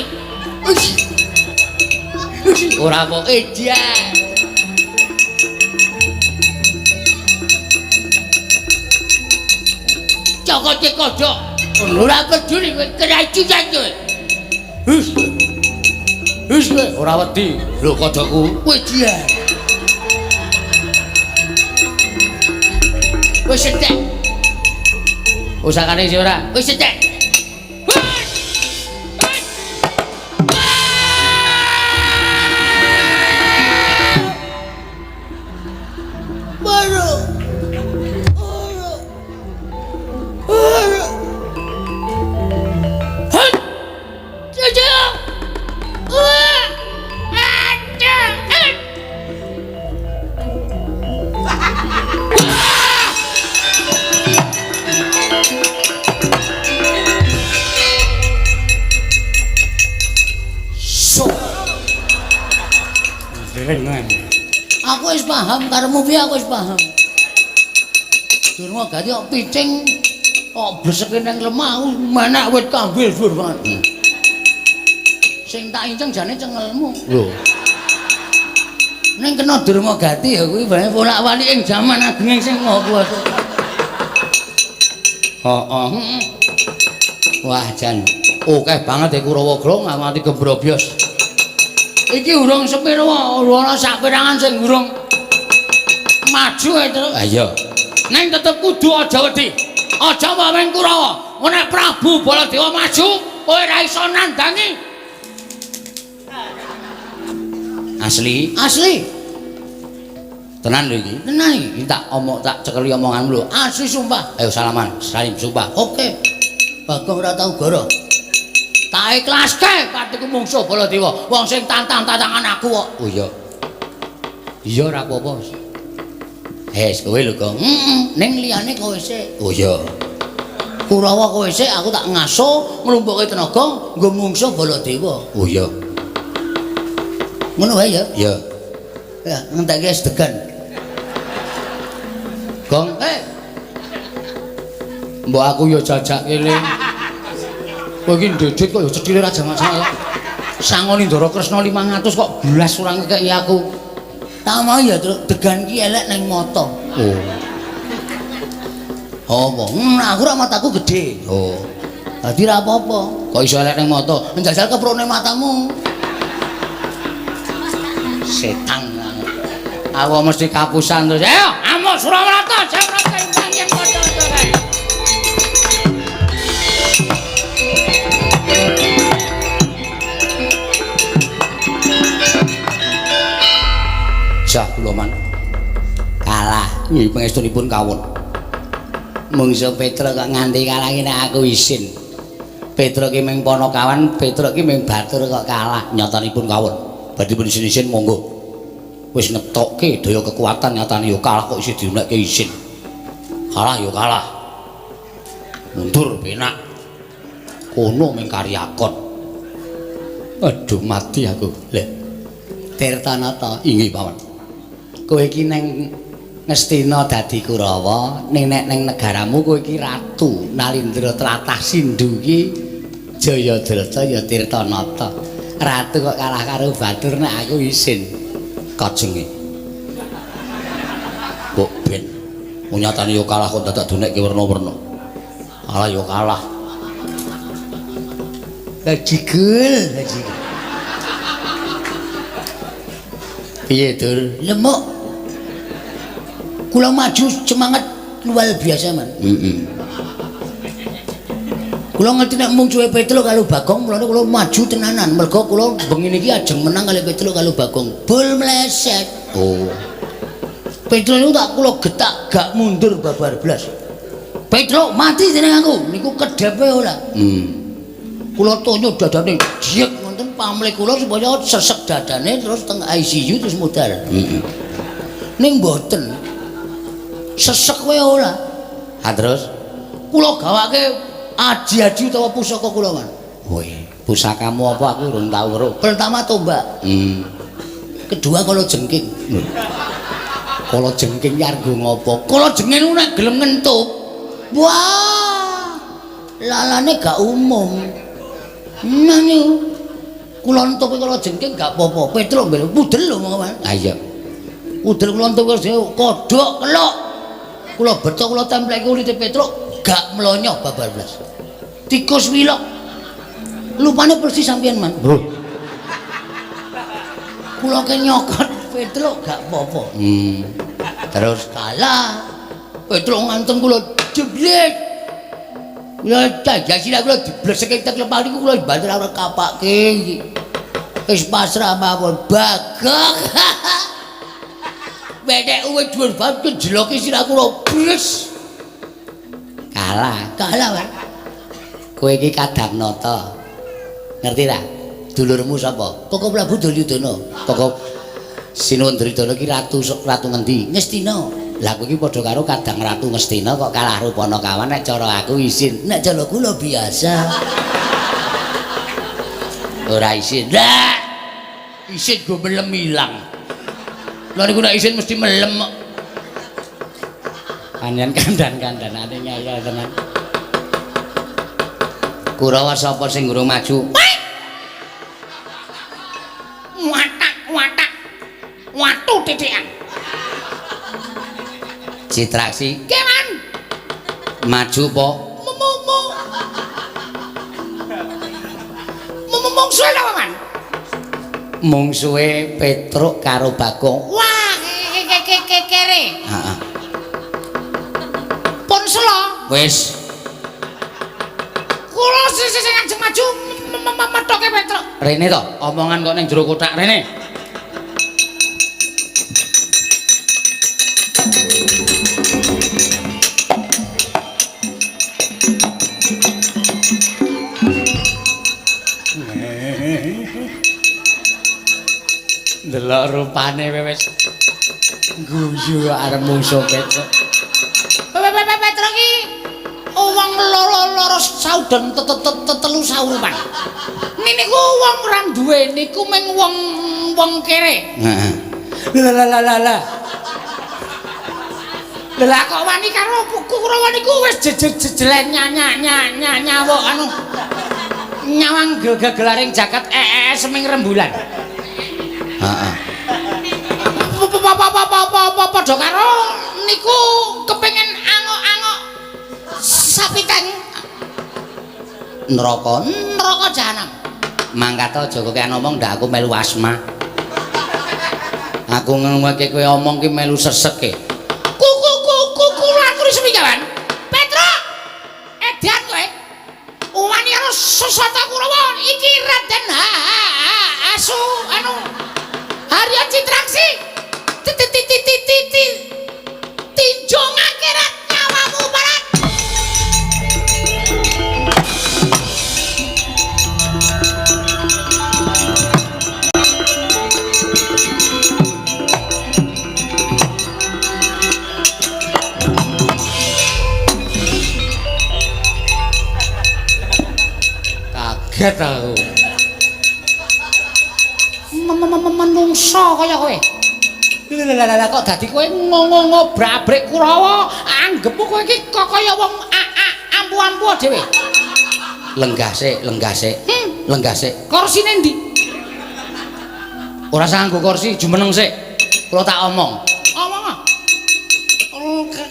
Ora apa edan. Cokotke kodhok. Ora peduli kowe keracunan kowe. Hus. Hus kowe ora wedi. Lho kodhokku. Kowe dian. Wis entek. Usakane sih ora? Wis entek. Aku wis paham karepmu piye, aku wis paham. Durma gati kok picing kok bleseke nang lemah aku menek wit kambil dhuwur banget. Sing tak inceng jane cengelmu. Lho. Ning kena Durma Gati ya kuwi bae wolak-walik ing jaman agenge sing Maha Kuwasa. Heeh. Wah jan akeh banget e Kurawa Grong nganti gembrobyos. Iki urung sepiro ana sak perangan sing urung maju e terus. Ha iya. Ning tetep kudu aja wedi. Aja waweng Kurawa. Nek Prabu Baladewa maju, kowe ora iso nandangi. Asli? Asli. Tenan lho iki. Tenan iki. Iki tak omong tak cekeli omonganmu lho. Asli sumpah. Ayo salaman, salim sumpah. Oke. Bagong ora tau goro. Tak ikhlaske patiku mungsuh Baladewa. Wong sing tantang-tantangan aku kok. Oh iya. Iya ora apa-apa. Hes kowe lho, Gong. Heeh, ning liyane kowe sik. Oh iya. Kurawa kowe sik aku tak ngaso nglumpukke tenaga nggo mungsuh Baladewa. Oh iya. Ngono wae ya? Iya. Ya, ngentekke sedegan. Gong, Mbok aku ya jajak kene. Kowe iki ndedit kok ya cethile ra jamak-jamak. Sangoni Ndara Kresna 500 kok blas ora ngekeki aku. Tak mau ya, Truk, degan ki elek ning mata. Oh. Apa? Aku ora mataku gedhe. Oh. Dadi ra apa-apa. Kok iso elek ning mata? Njajal keprone matamu. Setan. Aku mesti kapusan terus. Ayo, amuk Surawarata, Jawrata imbang yen padha-padha kae. Jah kula man. Kalah. Nggih pangestunipun kawon. Mungsu Petruk kok nganti kalah iki nek aku isin. Petruk ki ming Panakawan, Petruk ki ming batur kok kalah. Nyatanipun kawon. Badhe pun isin-isin monggo. Wis ngetokke daya kekuatan nyatane ya kalah kok isih diunekke isin. Kalah ya kalah. Mundur penak. Kono ming karyakon. Aduh mati aku. Lho. Tirtanata, Inggih paman. Kowe iki neng Ngastina dadi Kurawa, ning nek ning negaramu kowe iki ratu Nalindra tlatah Sindhu iki Jayadrata ya Tirtanata. Ratu kok kalah karo batur nek aku isin. Kajenge. Mbok ben. Nyatane ya kalah kok dadak dunekke werna-werna. Kalah ya kalah. Bajigul, bajigul. Piye, Dur? Lemuk. Kula maju semangat luar biasa, Man. Heeh. Kula ngerti nek mungsuhe Petruk karo Bagong, mulane kula maju tenanan. Mergo kula bengi niki ajeng menang kali Petruk karo Bagong. Bul meleset. Oh. Petruk niku tak kula getak gak mundur babar blas. Petruk mati dening aku. Niku kedhepe ora. Kula tonyo dadane jek ngoten pamlih kula supaya sesek dadane terus teng ICU terus modal. Heeh. Ning mboten. Sesek wae ora. Ha terus kula gawake aji-aji utawa pusaka kula, Man. Woi, pusakamu apa aku urung tau weruh. Pertama tombak. Kedua kala jengking. Kala jengking ki arep ngopo? Kala jengking ku nek gelem ngentup. Wah. Lalane gak umum. Nah niku. Kula entup kala jengking gak apa-apa. Petruk mbel pudel lho monggo, Man. Ha iya. Udel kula entup kodhok kelok. Kula beto kula templeki kulite Petruk gak mlonyoh babar blas. Tikus wilok. Lupane persis sampeyan, Man. Bro. Kula ke nyokot Petruk gak apa-apa. Terus kalah. Petruk ngantem kula jeblet. Kula jajah sirah kula dibleseke tek lepah niku kula banter ora kapake iki. Wis pasrah mawon Bagong. Bedek uwe dhuwur banget kejeloki sirah kula bles. Kalah. Kalah, Pak. Kowe iki Kadangnata. Ngerti ta? Dulurmu sapa? Koko Prabu Duryudana. Koko Sinuwun Duryudana iki ratu ngendi? Ngastina. Lah kowe iki padha karo Kadang Ratu Ngastina kok kalah karo Panakawan nek cara aku isin. Nek cara kula biasa. Ora isin. Lah. Isin go melem ilang. Lha niku nek isin mesti melem kok. Panjen kandan-kandanane ngeyel tenan. Kurawa sapa sing urung maju? Watak watak. Watu titikan. Citraksi. Nggih, Man. Maju po? Mungsuhe apa, Man? Mungsuhe Petruk karo Bagong. Wah, kere. Heeh. Pun selo. Wis. Kula sing ajeng maju methoke Petruk. Rene to, omongan kok ning jero kothak rene. Delok rupane wis guyu arep mungsuh Petruk. Petruk iki wong loro-loro sauden telu saurupan. Niku wong ora duwe niku mung wong kere. Heeh. Lah lah lah lah. Lah kok wani karo Kurawa niku wis jejer-jejelen nyawuk anu. Nyawang gegelaring jagat seming rembulan. Heeh. Padha karo niku kepengin angok-angok sapi teng Neraka. Neraka jahanam. Mangkat aja kokean omong ndak aku melu asma. Aku ngrungokke kowe omong ki melu sesek e. Kula aturi semigawan. Petruk. Edan kowe. Wani karo Sasata Kurawa iki Raden Asu anu Harya Citraksi. Tinjung akhirat nyawamu barat. Kaget aku. Menungso kaya kowe. Lha kok dadi kowe ngobrak-abrik Kurawa, anggepmu kowe iki kok kaya wong ampu-ampu dhewe. Lenggah sik, lenggah sik. Lenggah sik. Korsine ndi? Ora usah nganggo kursi, jumeneng sik. Kula tak omong. Omong ah.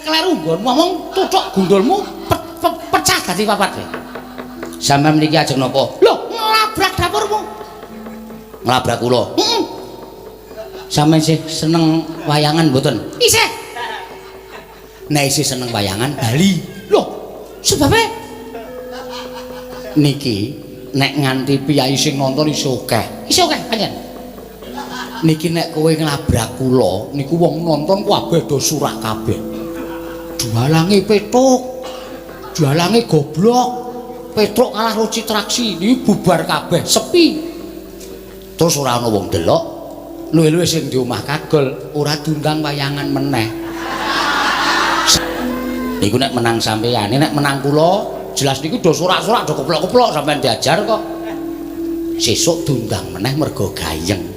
Kleru nggon ngomong tuthuk gundulmu pecah dadi papat kowe. Sampeyan mriki ajeng napa? Lho, nglabrak dapurmu. Nglabrak kula. Heeh. Sampeyan sih seneng wayangan mboten? Isih. Nek isih seneng wayangan bali. Lho, sebabe niki nek nganti piyai sing nonton isih akeh. Isih akeh pancen. Niki nek kowe nglabrak kula niku wong nonton kabeh do surak kabeh. Dalange Petruk. Dalange goblok. Petruk kalah karo Citraksi, niki bubar kabeh, sepi. Terus ora ana wong delok. Luwih-luwih sing di omah kagol ora diundang wayangan meneh. Niku nek menang sampeyan, nek menang kula jelas niku do sorak-sorak do keplok-keplok sampeyan diajar kok. Sesuk diundang meneh mergo gayeng.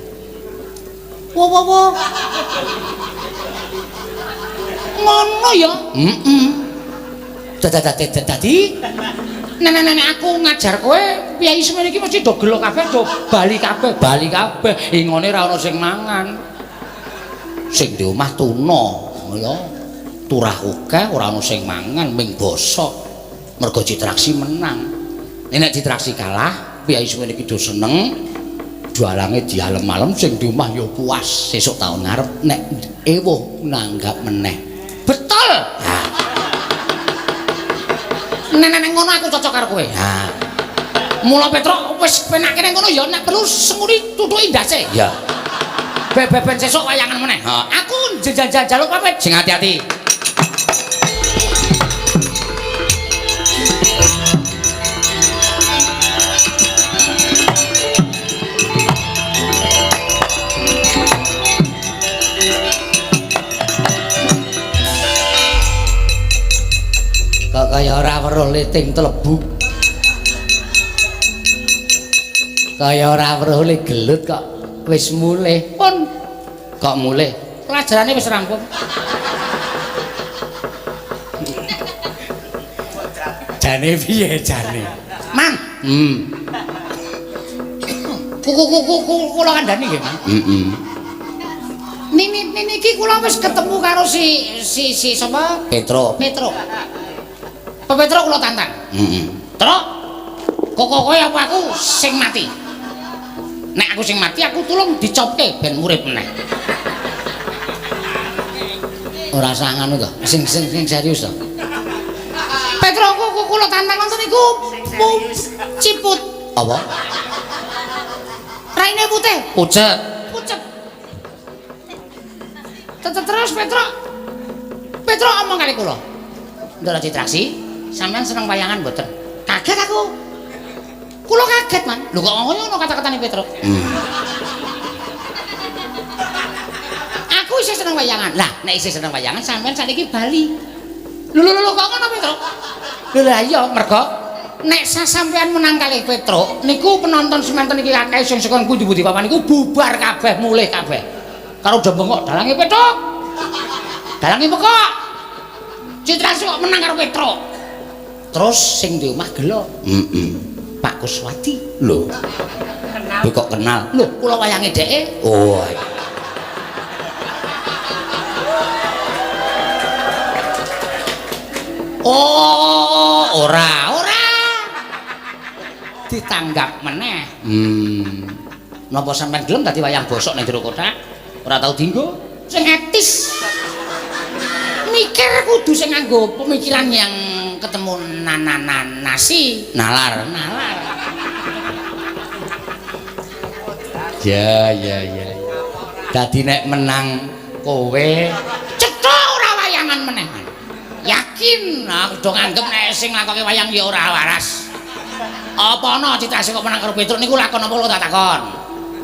Wo wo wo. Ngono ya? Heeh. Dadi nek aku ngajar kowe piyai semene iki mesti do gelo kabeh, do bali kabeh, bali kabeh. Ingone ra ono sing mangan. Sing di omah tuna, ya. Turah akeh ora ono sing mangan, ming bosok. Mergo Citraksi menang. Nek Citraksi kalah, piyai semene iki do seneng. Dalange dialem-alem sing di omah ya puas. Sesuk taun ngarep nek ewuh nanggap meneh. Betul. Ha. Nek ngono aku cocok karo kowe. Ha. Mula Petruk wis penake nang ngono ya nek perlu senguri tutuki ndase. Ya. Beben sesuk wayangan meneh. Ha. Aku njaluk pamit. Sing ati-ati. Kok kaya ora weruh liting telebuk. Kaya ora weruh le gelut kok wis mulih. Pun kok mulih? Pelajarane wis rampung. Jane piye jane? Mang. Kula kandhani nggih, Mang. Heeh. Niki kula wis ketemu karo si sapa? Petruk. Petruk. Pak Petruk kula tantang. Heeh. Truk. Kok kowe apa aku sing mati? Nek aku sing mati aku tulung dicopke ben urip meneh. Ora usah ngono to. Sing serius to. Petruk kula tantang nonton niku ciput. Apa? Raine putih. Pucet. Pucet. Terus Petruk. Petruk omong kali kula. Ndara Citraksi, sampean seneng wayangan mboten? Kaget aku. Kula kaget, Man. Lho kok ngono kata-katane Petruk? Aku isih seneng wayangan. Lah, nek isih seneng wayangan sampean sakniki bali. Lho lho lho kok ngono Petruk? Lho lah iya mergo nek sampean menang kalih Petruk niku penonton semanten iki akeh sing saka pundi-pundi papan niku bubar kabeh, mulih kabeh. Karo do bengok dalange Petruk. Dalange pekok. Citrasih kok menang karo Petruk. Terus sing di omah gelo. Heeh. Pak Kuswati. Lho. Kenal. Kok kenal? Lho, kula wayange dheke. Oh. Oh, ora, ora. Ditanggap meneh. Napa sampean gelem dadi wayang bosok ning jero kothak? Ora tau dienggo. Sing etis. Mikir kudu sing nganggo pemikiran yang ketemu nasi, nalar, nalar. Ya, ya, ya. Dadi nek menang kowe cetha ora wayangan meneh. Yakin aku do nganggep nek sing nglakoke wayang ya ora waras. Apa ana Citrasih kok menang karo Petruk niku lakon apa kula tak takon?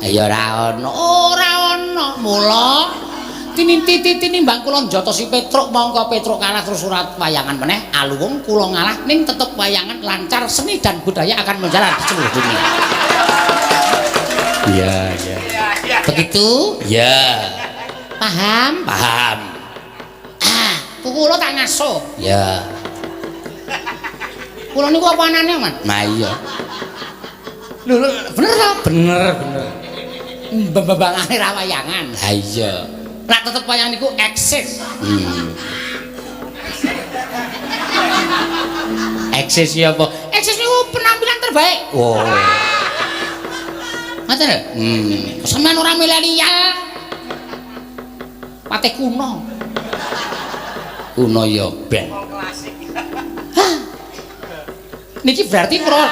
Ya ora ana. Ora ana. Mula tinimbang kula njotosi Petruk mongko Petruk kalah terus ora wayangan meneh, aluwung kula ngalah ning tetep wayangan lancar, seni dan budaya akan menjalar di seluruh dunia. Iya, iya. Begitu? Iya. Paham? Paham. Ah, kula tak ngaso. Ya. Kula niku apa anane, Man? Nah iya. Lho, bener ta? Bener, bener. Mbembangane ra wayangan. Ha iya. Rak tetep wayang niku eksis. Eksis ya apa? Eksis niku penampilan terbaik. Oh. Ngoten lho. Sampeyan ora milenial. Patih kuno. Kuno ya ben. Hah. Niki berarti Kurawa.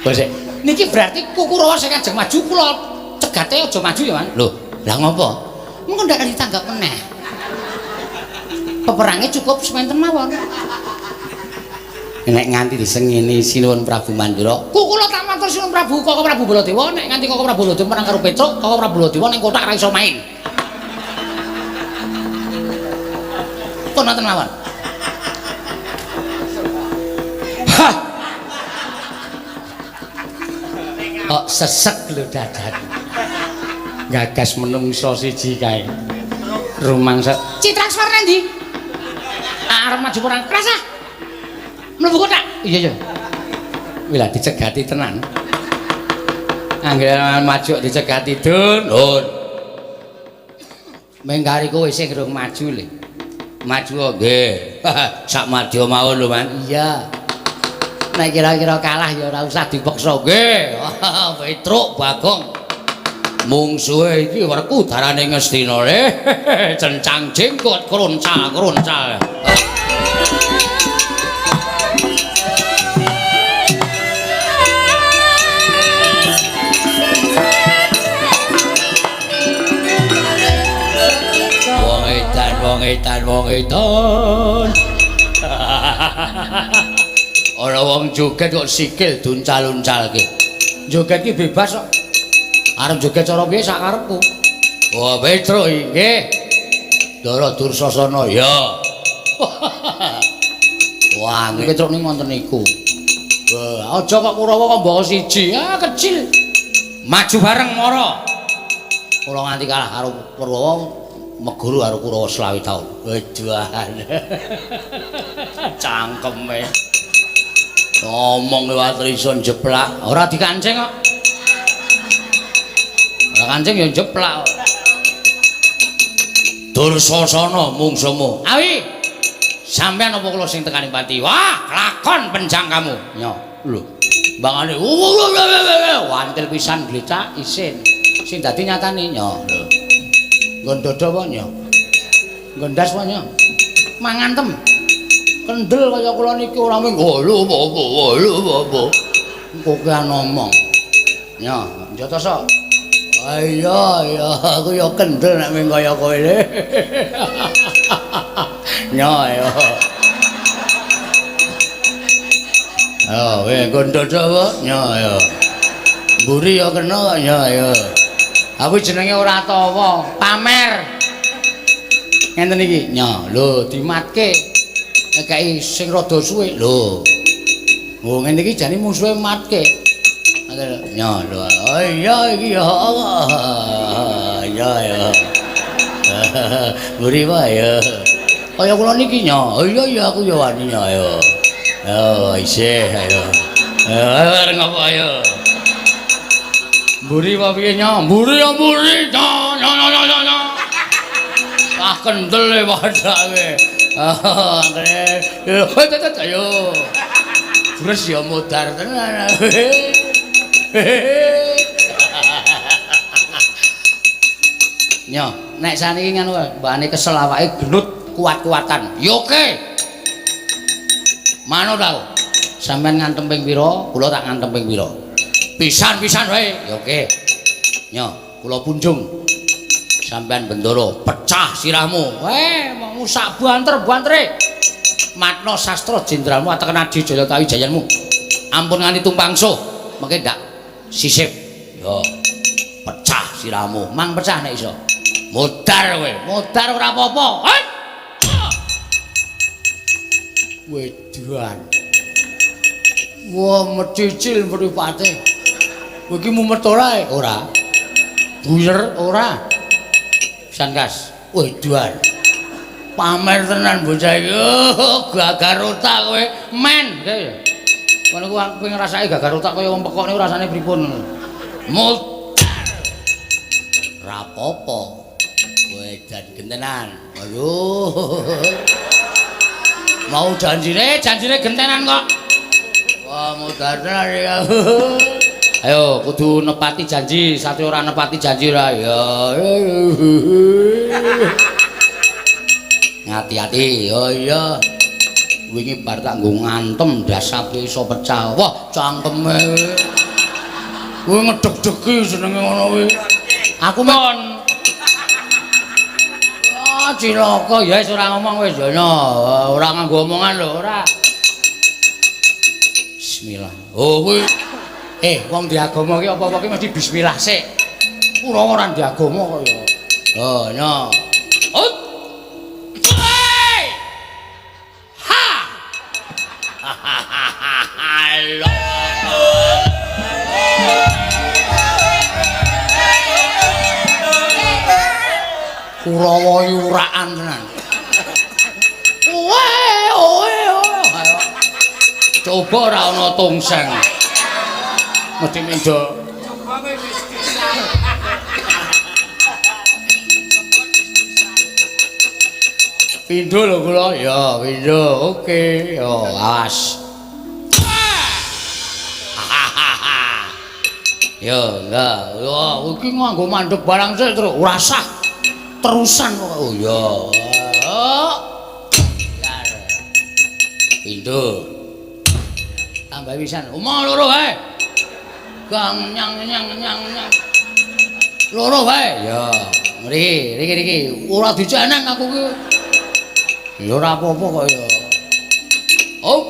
Bosek. Niki berarti Kurawa sing ajeng maju kula cegate aja maju ya, Man. Lho, lah ngopo? Mengko ndak ditanggap meneh. Peperange cukup sementen mawon. Nek nganti disengini Sinuwun Prabu Mandura, kula tak matur Sinuwun Prabu Koko Prabu Baladewa, nek nganti Koko Prabu Baladewa menang karo Petruk, Koko Prabu Baladewa ning kothak ora iso main. Pun wonten mawon. Hah. Kok sesek lho dadan. Gagas menungso siji kae. Rumangsa Citrakswar nang ndi? Arep maju perang. Rasah. Mlebu kothak. Iya, iya. Wih lah dicegati tenan. Anggere maju dicegati dun. Dun. Mengkari kowe sing durung maju le. Maju nggih. Sak madya mawon lho, Man. Iya. Nek kira-kira kalah ya ora usah dipaksa nggih. Petruk Bagong. Mungsuhe iki werku darane Ngastina le. Cencang jenggot kroncal-kroncal. Wong edan, wong edan, wong edan. Ana wong joget kok sikil duncal-uncalke. Joget ki bebas kok. Arep joget cara piye sak karepku. Wah, Petruk nggih. Ndara Dursasana ya. Wah, Petruk niku wonten niku. Wah, aja kok Kurawa kok mbaka siji. Ah, kecil. Maju bareng mara. Kula nganti kalah karo Kurawa meguru karo Kurawa 25 taun. Waduh. Cangkeme. Ngomong liwat iso jeplak, ora dikancing kok. Ora kancing ya jeplak. Dursasana mungsumu. Awi. Sampeyan apa kula sing tekani pati? Wah, lakon penjang kamu. Nyo, lho. Bangane wantil pisan glecak isin. Sing dadi nyatane nyo, lho. Nggon dodo apa nyo? Nggon ndas apa nyo? Mangan tem. Kendel kaya kula niki ora mung lho apa lho apa. Kokean ngomong. Nyo, njotoso. Iya iya, aku ya kendel nek mung kaya kowe. Nyo yo. Oh, weh nggon dodo apa? Nyo yo. Mburi ya kena kok nyo yo. Aku jenenge ora tawa, pamer. Ngenten iki. Nyo, lho dimatke. Ngekeki sing rada suwe. Lho. Oh, ngene iki jane musuhe matke. Nyo, lho. Oh iya iki ya. Iya ya. Mburi wae ya. Kaya kula niki nya. Oh iya iya aku ya wani nya ayo. Ayo isih ayo. Ayo arep ngopo ayo. Mburi apa piye nya? Mburi ya mburi. Nya nya nya nya nya. Ah kendel e padha kowe. Ah angkre. Yo ayo. Terus ya modar tenan. Nyo, nek saniki ngono mbane kesel awake gelut kuat-kuatan. Yo oke. Manut aku. Sampeyan ngantem ping pira, kula tak ngantem ping pira. Pisan-pisan wae. Yo oke. Nyo, kula punjung. Sampeyan bendoro pecah sirahmu. Weh, mau sak banter-bantere. Matno sastra jenderalmu ateken Adi Jaya Tawijayanmu. Ampun nganti tumpangsuh, mengke ndak sisip. Yo. Pecah sirahmu, mang pecah nek iso. Modar kowe, modar ora apa-apa. Hei! Wedan. Wah, mecicil mripate. Kowe iki mumet ora? Ora. Buyer ora. Pisan kas. Wedan. Pamer tenan bocah iki. Oh, gagar otak kowe. Men. Ngono ku kowe ngrasake gagar otak kaya wong pekok niku rasane pripun? Modar. Ora apa-apa. Kowe jan gentenan. Aduh. Mau janjine, janjine gentenan kok. Wah, modar tenan ya. Ayo kudu nepati janji, sate ora nepati janji ora ya. Ngati-ati. Oh iya. Wingi bar tak nggo ngantem dasape iso pecah. Wah, cangkeme. Kowe ngedeg-degi jenenge ngono kuwi. Aku mon. Ah, cilaka ya wis ora ngomong wis ya ora nganggo omongan lho ora. Bismillah. Oh kuwi wong di agama ki apa-apa ki mesti bismillah sik. Ora ora di agama kok ya. Oh, nya. Oh. Ha. Kurawa yuraan tenan. Owe owe owe. Coba ora ana tongseng. Mesti mendo. Pindho lho kula. Ya, pindho. Oke. Yo, awas. Yo, enggak. Yo, iki nganggo mandek barang sik terus ora sah. Terusan kok. Oh ya. Pindho. Tambah pisan. Omah loro wae. Gang nyang nyang nyang nyang. Loro wae. Ya, mriki, riki riki. Ora diceneng aku ki. Ya ora apa-apa kok ya. Oh.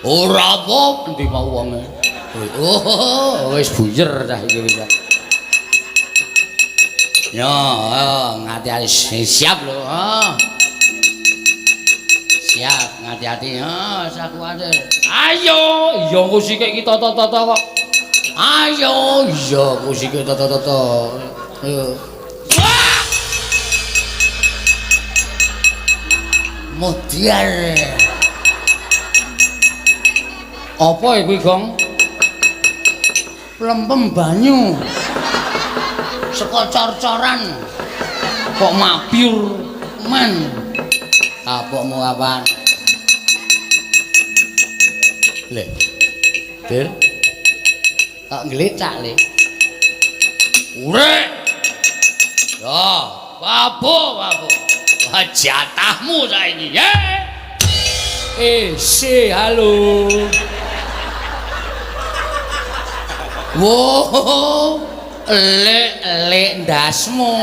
Ora apa endi mau wonge. Oh, wis buyer cah iki wis. Ya, ngati-ati siap lho. Siap, ngati-ati. Ha, sak kuwatir. Ayo, iya engko sikik iki tata-tata kok. Ayo, iya engko sikik tata-tata. Ayo. Modiar. Apa kuwi, Gong? Lempem banyu. Saka cor-coran. Kok mabyur men. Kapokmu kapan? Le. Bir. Kok nglecak, Le? Urek. Ya, babu, babu. Wah, jatahmu saiki, ya. Si, halo. Wow, elek-elek ndasmu.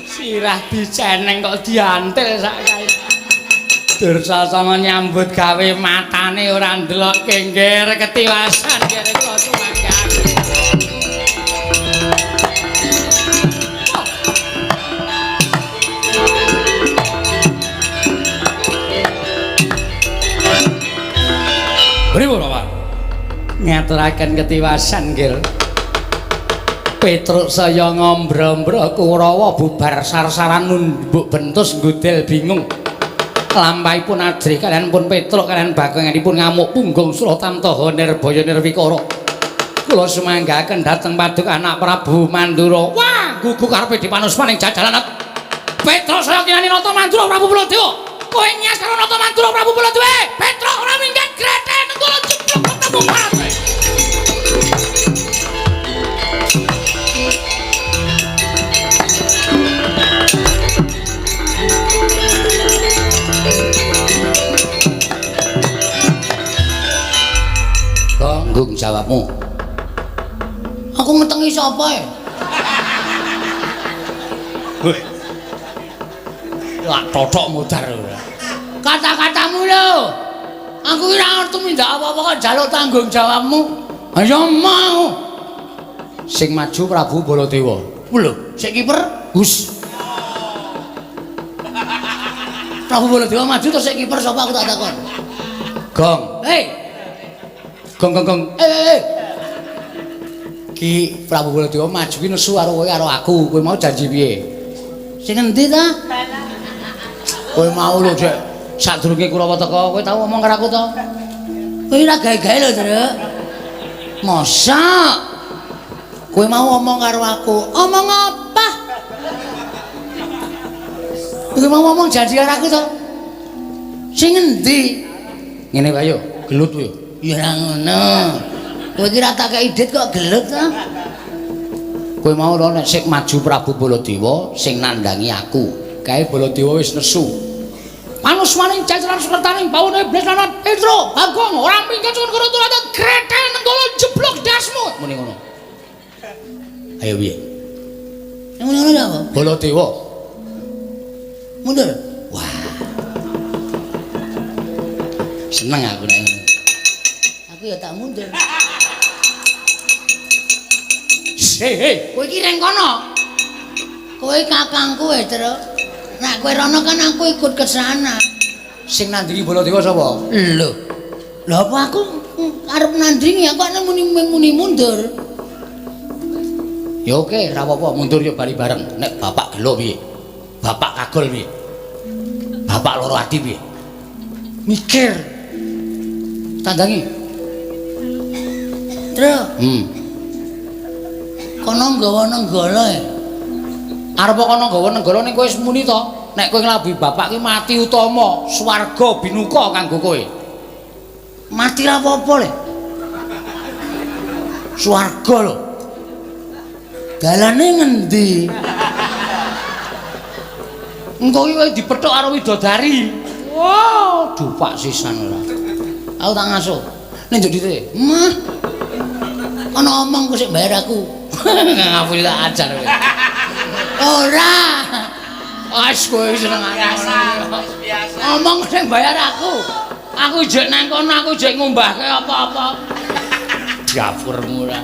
Sirah diceneng kok diantil sak kae. Dursasana nyambut gawe matane ora ndelok kengger ketiwasan kere kula sumanggake. Ngaturaken ketiwasan nggih. Petruk saya ngombro-ombro Kurawa bubar sarsaran numbuk bentus nggudel bingung. Lampahipun ajrih kalian pun Petruk kalian bagonganipun ngamuk punggung Suratamtaha Nirbaya Nirwikara. Kula sumanggaken dhateng paduka anak Prabu Mandura. Wah, gugu karepe dipanusmaning jajalan. Petruk saya kinani Nata Mandura Prabu Baladewa. Kowe nyas karo Nata Mandura Prabu Baladewa. Petruk ora minggat greten nenggala jeblok ketemu mate. Tanggung jawabmu. Aku metengi sapa e? Lak tothok mudar ora. Kata-katamu lho. Aku ora ngerti mindak apa-apa kok njaluk tanggung jawabmu. Ayo mau. Sing maju Prabu Baladewa. Lho, sik kiper? Gus. Prabu Baladewa maju terus sik kiper sapa aku tak takon. Gong. Hei. Gong gong gong. Eh. Ki Prabu Baladewa maju ki nesu karo kowe karo aku. Kowe mau janji piye? Sing endi ta? Kowe mau lho, Dek. Sadurunge Kurawa teka, kowe tau ngomong karo aku to? Kowe ora gawe-gawe lho, Truk. Mosok? Kowe mau ngomong karo aku. Omong apa? Kowe mau ngomong janji karo aku to? Sing endi? Ngene wae yo, gelut yo. Ya ora ngono. Kowe iki ra tak kei dit kok gelut ta? Kowe mau lho nek sing maju Prabu Baladewa sing nandhangi aku. Kae Baladewa wis nesu. Panusmaning jajaran sukertaning bawone iblis lan Petro, Bagong ora minggat suwun karo turata grethel nenggala jeblok dasmu. Muni ngono. Ayo piye? Muni ngono apa? Baladewa. Mundur. Wah. Seneng aku nek ngono. Aku ya tak mundur. Hei, hei, kowe iki reng kono. Kowe kakangku e, Truk. Nek kowe rono kan aku ikut ke sana. Sing nandingi Baladewa sapa? Lho. Lho apa aku arep nandingi aku nek muni mundur. Ya oke, ora apa-apa, mundur ya bali bareng. Nek bapak gelo piye? Bapak kagol piye? Bapak loro ati piye? Mikir. Tandangi. Truk. Kono nggawa nenggala e. Arep kono nggawa nenggala ning kowe wis muni to. Nek kowe nglabuhi bapak ki mati utama, swarga binuka kanggo kowe. Mati ra apa-apa le. Swarga lho. Dalane ngendi? Engko ki kowe dipethuk karo widodari. Wow, dupak sisan ora. Aku tak ngasuh. Ning njuk dite. Mah. Ana omong ku sik bayar aku. Ngapusi tak ajar kowe. Ora. Wis kowe senengane biasa. Omong sing bayar aku. Aku jek nang kono aku jek ngumbahke apa-apa. Dapurmu ora.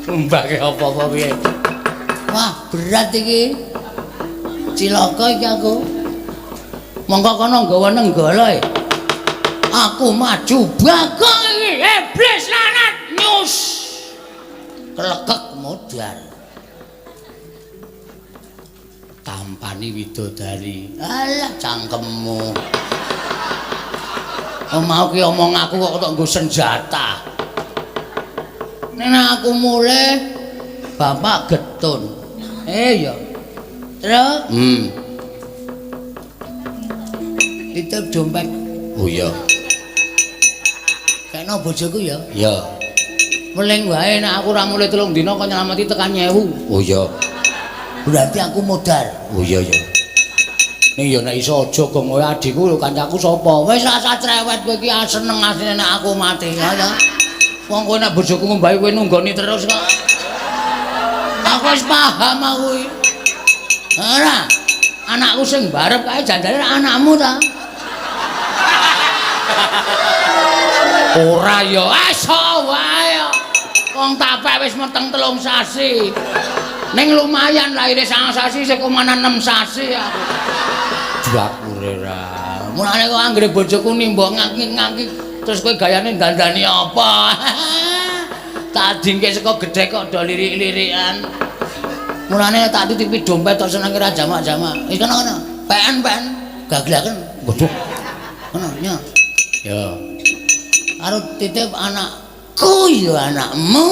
Ngumbahke apa-apa piye? Wah, berat iki. Cilaka iki aku. Mongko kono nggawa nenggala e. Aku maju Bagong iki. Iblis lanat nyus. Kelekek modar. Tampani widodari. Alah cangkemmu. Oh, mau ki omong aku kok tok nggo senjata. Nek aku mulih bapak getun. Ya. Terus? Titip dompet. Oh iya. Kena bojoku ya? Iya. Meling wae nek aku ora mulih 3 dina kok nyelameti tekan 1000. Oh iya. Berarti aku modar. Oh iya iya. Ning ya nek iso aja gong kowe adikku lho kancaku sapa? Wis rasa cerewet kowe iki seneng asline nek aku mati ya ta. Wong kowe nek bojoku ngombahi kowe nunggoni terus kok. Aku wis paham aku iki. Ora. Anakku sing barep kae jandane anakmu ta. Ora ya, aso wae. Wong tapek wis meteng 3 sasi. Ning lumayan lahire 9 sasi sik kumanan 6 sasi aku. Dapure ra. Mulane kok anggere bojoku nimbok ngaki-ngaki terus kowe gayane dandani apa? Tak dingke saka gedhe kok do lirik-lirikan. Mulane tak titipi dompet tok senenge ra jamak-jamak. Wis kono-kono. PN-PN gaglaken. Waduh. Kono nya. Ya. Karo titip anakku ya anakmu.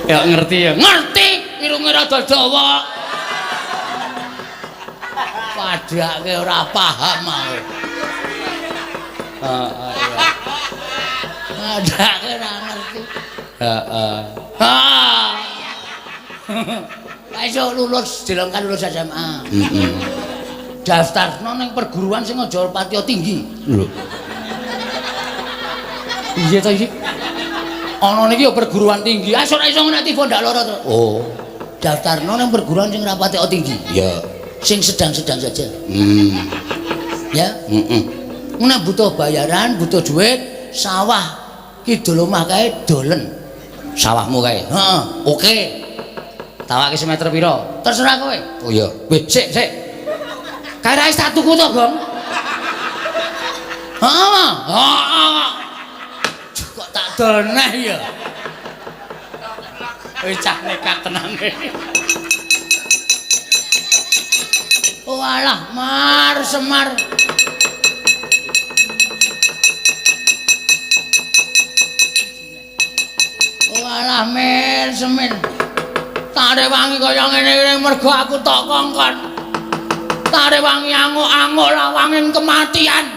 Ya ngerti ya. Ngerti, irunge rada dawa. Padake ora paham aku. Heeh iya. Padake ora ngerti. Heeh. Ha. Lah iso lulus dilongkan lulus SMA. Heeh. Daftarno ning perguruan sing aja patiya tinggi. Lho. Iya ta iki? Ana niki ya perguruan tinggi. Ah ora iso nek tiba ndak lara to. Oh. Daftarno ning perguruan sing ora patiya tinggi. Iya. Sing sedang-sedang saja. Hmm. Ya. Heeh. Nek butuh bayaran, butuh duit, sawah kidul omah kae dolen. Sawahmu kae. Heeh. Oke. Tawake semeter pira? Terserah kowe. Oh iya. Weh, sik, sik. Kae ra wis tak tuku to, Gong? Heeh. Heeh. Kok tak dol neh ya. Wis cah nekat tenan. Oh alah, Mar Semar. Oh alah, Mir Semir. Tak rewangi kaya ngene iki mergo aku tok kongkon. Tak rewangi anguk-anguk lawanging kematian.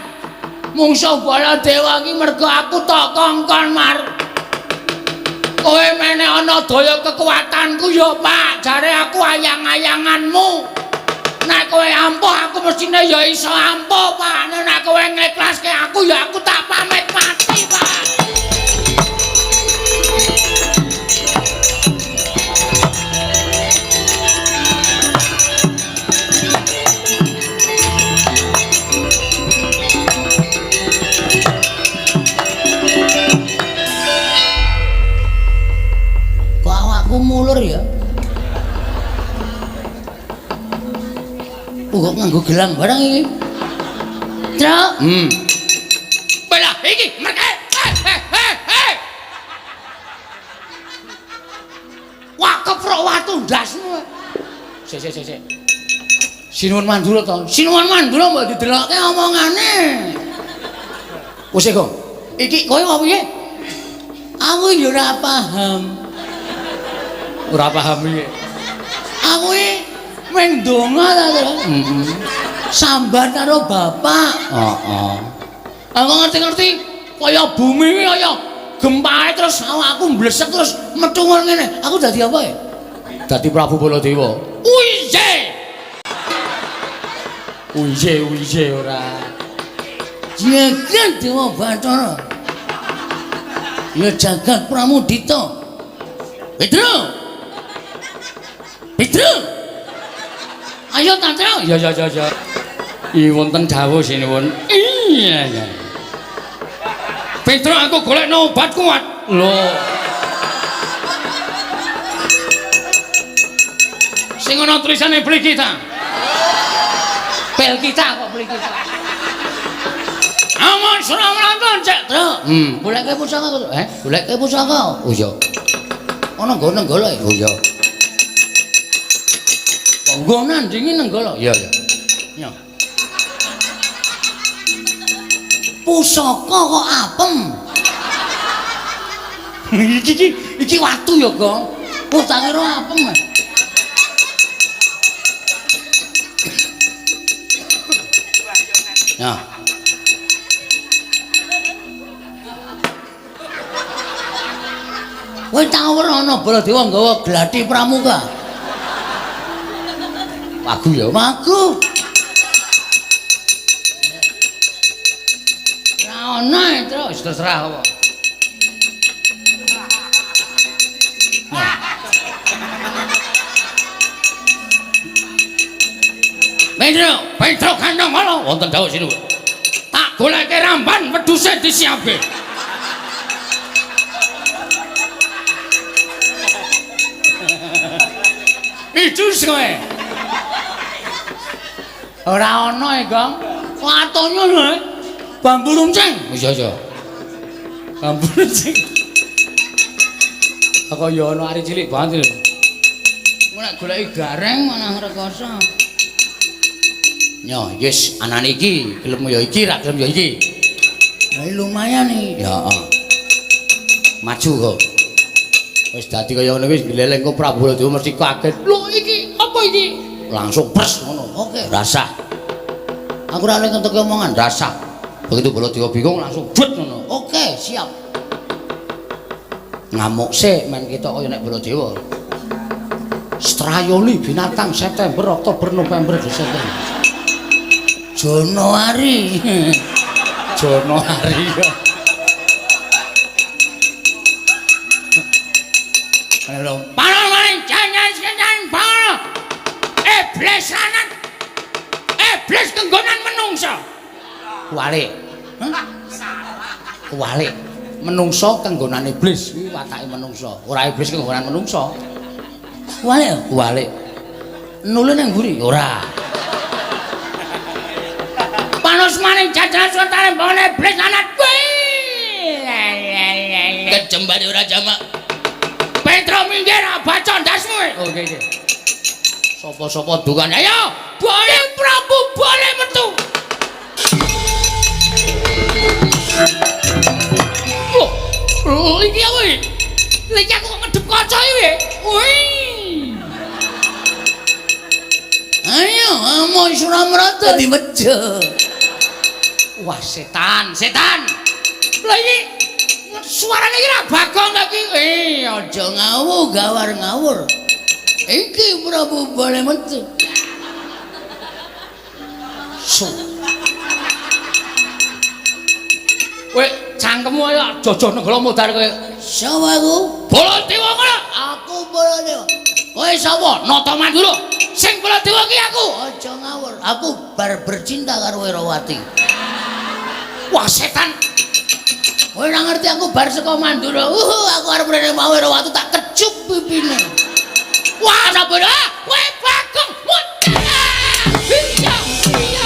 Mungsuh Baladewa iki mergo aku tok kongkon, Mar. Kowe mene ana daya kekuatanku ya, Pak. Jare aku ayang-ayanganmu. Nek kowe ampuh aku mestine ya iso ampuh, Pak. Nek kowe ngiklaske aku ya aku tak pamit mati, Pak. Kok awakku mulur ya? Kok nganggo gelang barang iki? Truk. Belah iki merke. Hei. Wah, keprok watu ndasmu. Sik sik sik sik. Sinuwun Mandura to. Sinuwun Mandura mbok didelokke omongane. Wis e, Gong. Iki kowe apa piye? Aku ya ora paham. Ora paham piye? Aku iki mung ndonga ta, Tru. Heeh. Sambat karo bapak. Heeh. Aku ngerti-ngerti kaya bumi iki kaya gempae terus awakku mblesek terus metu ngene. Aku dadi apa ya? Dadi Prabu Baladewa. Uiye. Uiye uiye ora. Jagat Dewa Bathara. Ya jagat Pramudita. Petro. Petro. Ayo Tantro. Ya ya ya ya. Iki wonten dawuh sinuwun. Iya ya. Petro aku golekno obat kuat. Lho. Sing ana tulisane beli kita. Bel kita kok beli kita. Aman Suramranton cek, Tru. Goleke pusaka kok. Goleke pusaka. Oh iya. Ana nggon Nenggala ya? Oh iya. Nggo nandingi Nenggala. Iya iya. Ya. Pusaka kok apem. Iki iki watu ya, Gong. Oh, tak kira apem. Nah. Kowe tau ora ana Baladewa nggawa glati pramuka? Wagu ya. Wagu. Ora ana Tru, wis terserah apa. Petro, Petro kandang ngono wonten dawuh sinuwun. Tak goleke ramban wedhuse disiapke. Idus kowe. Ora ana e, Gong. Watone lho. Bambu runcing. Iya iya. Ampun sing. Aku ya ana ari cilik banget lho. Nek goleki gareng malah rekoso. Nyo, yes, anane iki, gelem ya iki, ra gelem ya iki. Lah lumayan iki. Ya, heeh. Maju kok. Wis dadi kaya ngono wis gleleng kok Prabu Baladewa mesti kaget. Lho iki apa iki? Langsung pres ngono. Oke. Rasah. Aku ora oleh ngentuki omongan, rasah. Begitu Baladewa bingung langsung but ngono. Oke, siap. Ngamuk sik men ketok kaya nek Baladewa. Strayoli binatang September, Oktober, November, Desember. Januari. Januari ya. Panon jangan sekian panon. Iblis lanang. Iblis kenggonan menungso. Kuwalik. Hah? Kuwalik. Menungso kenggonan iblis kuwi watake menungso. Ora iblis kenggonan menungso. Kuwalik. Kuwalik. Nule nang mburi? Ora. Panos maning jajaran suntane bangun iblis lanang kuwi. Kejembane ora jamak. Petro minggir baca ndasmu. Oke oke. Sapa-sapa dukane Ayo, boleh Prabu boleh metu. Loh, lho iki apa iki? Lha iki aku kok ngedep kaca iki. Wih. Ayo, amo Suramrata dadi meja. Wah, setan, setan. Lha iki suarane iki ra Bagong ta iki. Eh, aja ngawur, gawar ngawur. Iki Prabu boleh metu. Su. Kowe cangkemmu ayo jojoh nenggala modar kowe. Sapa aku? Baladewa kono. Aku Baladewa. Kowe sapa? Nata Mandura. Sing Baladewa ki aku. Aja ngawur. Aku bar bercinta karo Wirawati. Wah, setan. Kowe ora ngerti aku bar saka Mandura. Aku arep rene mau Wirawati tak kecup pipine. Wah, sapa lho? Kowe Bagong. Iya, iya, iya.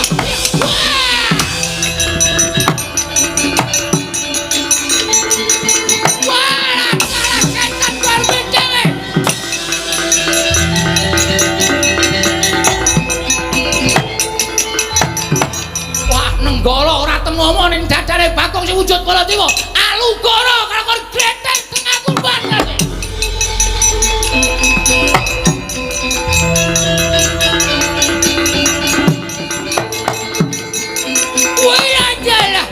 Wah. Wah, salah setan bar dhewe. Wah, nenggala ora temomo ning dadane Bagong sing wujud Baladewa. Alugoro karo gretek tengah kurban. Wih, ajalah.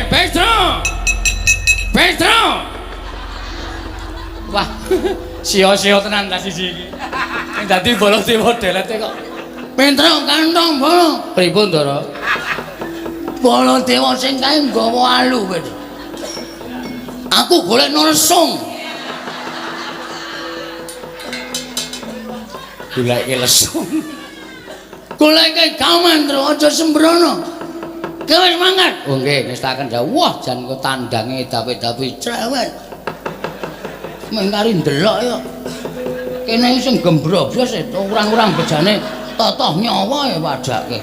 Petro. Petro. Wah, sia-sia tenan ta siji iki. Sing dadi Baladewa delete kok. Petro kantong bolo. Pripun, Ndara? Baladewa sing kae nggawa alu, Petro. Aku golek lesung. Goleke lesung. Goleke gaman, Tru, aja sembrono. Kowe wis mangkat. Oh nggih, wis tak kendha. Wah, jan kok tandange dape-dape cerewet. Mung kari ndelok ya. Kene sing gembrobos e urang-urang bejane totoh nyawa ya padake.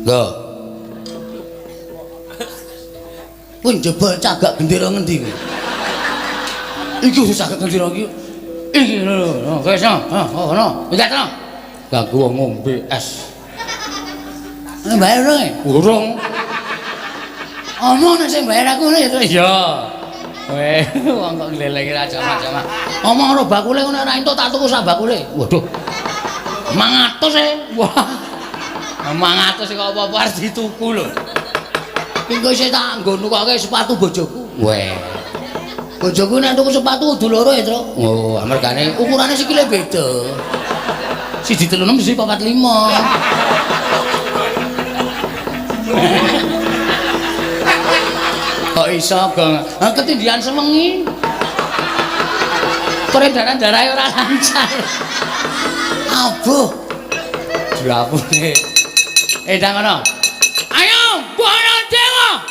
Lho. Kuwi njebol cagak gendera ngendi kuwi? Iki cagak gendera iki. Iki lho, lho, wis no, oh, no. Minggat no. Ganggu wong ngombe es. Bayar urung? Urung. Omong nek sing bayar aku ngono ya, Tru. Iya. Weh, wong kok nglelengi ra jamak-jamak. Omong karo bakule ngono ora entuk tak tuku sak bakule. Waduh. 500 e. Wah. 500 kok apa-apa arep dituku lho. Engko isih tak nggo nukoke sepatu bojoku. Weh. Bojoku nek tuku sepatu kudu loro ya, Tru. Oh, amergane ukurane sikile beda. Siji 36 siji 45. Kok iso, Gong? Ha ketindihan sewengi. Peredaran darahe ora lancar. Abuh. Diapune. Eh, ndang ngono. Ayo, Baladewa.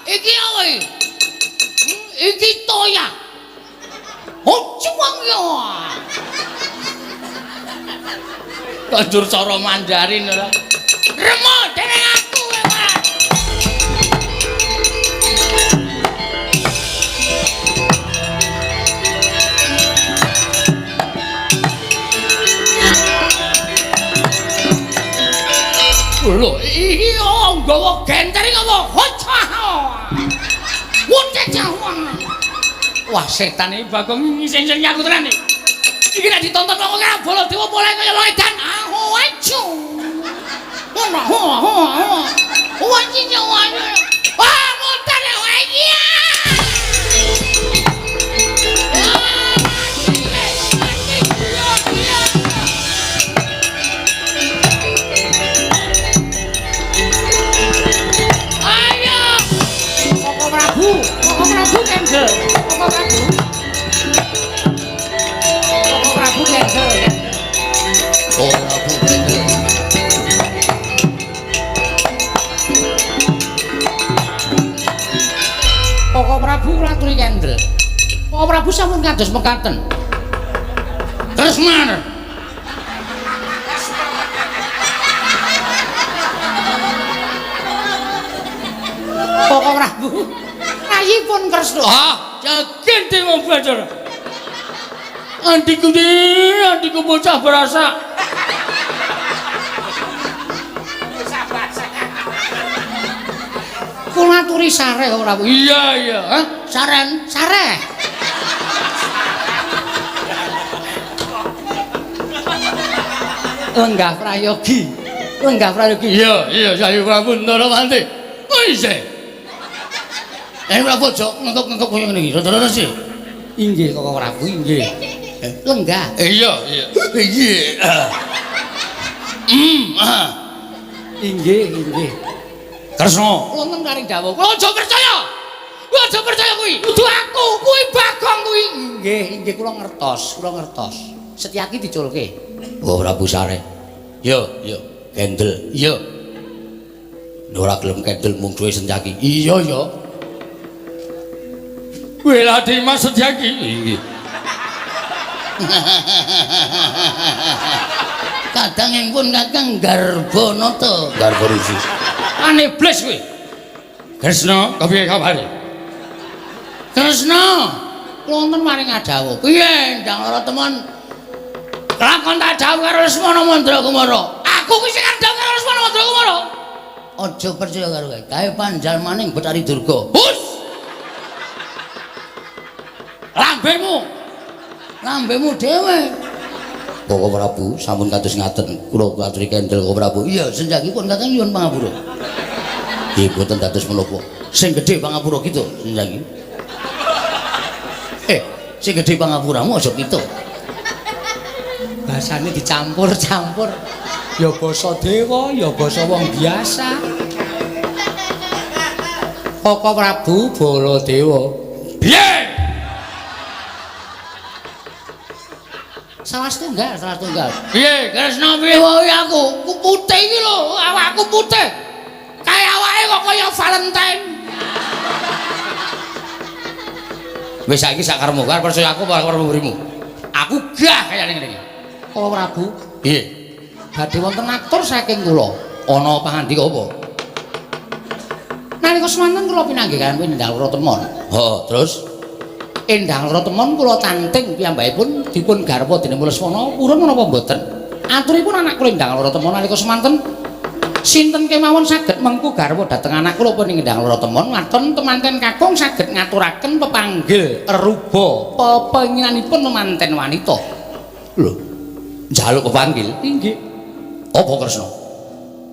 Iki apa iki? Iki toya. Oh, cuwang ya. Kok njur cara Mandarin ora? Remo dening aku kowe. Iya, nggawa genter iki apa? Hocah. Wah, setan iki Bagong ngising-ngising aku tenan iki. Iki nek ditonton wong ora Baladewa mulai kaya wong edan. Aku acu. Wah, wah, wah. Wah, cici, wah. Wah, mutar ya, wah, iya. Ayo. Koko Prabu, Koko Prabu kendel. Koko Prabu. Koko Prabu kendel. Koko Prabu kendel. Koko Prabu kula aturi kendel. Koko Prabu sampun kados mekaten. Kresna. Koko Prabu rayipun Kresna. Ah, jagen dewa Bathara. Andiku andiku bocah berasa. Kula aturi sareh Koko Prabu. Iya, iya. Hah? Saren, sareh. Lenggah prayogi. Lenggah prayogi. Iya, iya, Sayu Prabu Ndarawanti. Oh isih. Prabu aja ngengkep-ngengkep kaya ngene iki. Rada-rada sih. Inggih Koko Prabu, inggih. Lenggah. Iya, iya. Iya. Inggih, inggih. Kresna, wonten karing dawuh. Kula aja percaya. Kula aja percaya kuwi. Kudu aku, kuwi Bagong kuwi. Inggih, inggih kula ngertos, kula ngertos. Setyaki diculke. Oh Prabu Sare. Yo, yo, kendel. Iya. Ora gelem kendel mung duwe Setyaki. Iya, yo. Weladi Mas Setyaki. Inggih. Kadang ingpun Kakang Garbanata. Garba Risi. Ane bles kowe. Kresna, kepiye kabare? Kresna, wonten maring adawuh. Piye ndang lara temen? Lakon tak dawuh karo Lesmana Mandra Kumara. Aku kuwi sing arep dawuh karo Lesmana Mandra Kumara. Aja percaya karo kowe. Kae panjalmaning Bathari Durga. Hus. Lambemu. Lambemu dhewe. Koko Prabu sampun kados ngaten. Kula aturi kendel Koko Prabu. Iya, senjakipun Kakang nyuwun pangapura. Nggih, boten dados menapa. Sing gedhe pangapura kita senjaki. Sing gedhe pangapuramu aja kita. Bahasane dicampur-campur. Ya basa dewa, ya basa wong biasa. Koko Prabu Baladewa. Piye? Salah setunggal, salah setunggal. Piye? Kresna piye wae aku? Ku putih iki lho, awakku putih. Kaya awake kok kaya Valentine. Wis saiki sak karepmu, arep percaya aku apa arep mburimu? Aku gah kaya ngene iki. Koko Prabu, piye? Badhe wonten atur saking kula. Ana pangandika apa? Nalika semanten kula pinanggih kaliyan Endang Loro Temon. Heeh, terus Endang Loro Temon kula tanting piyambakipun dipun garwa dening Lesmana purun menapa mboten. Aturipun anak kula Endang Loro Temon nalika semanten sinten kemawon saged mengku garwa dhateng anak kula punika Endang Loro Temon waton temanten kakung saged ngaturaken pepanggil ruba pepenginanipun temanten wanita. Lho, njaluk pepanggil? Inggih. Apa Kresna?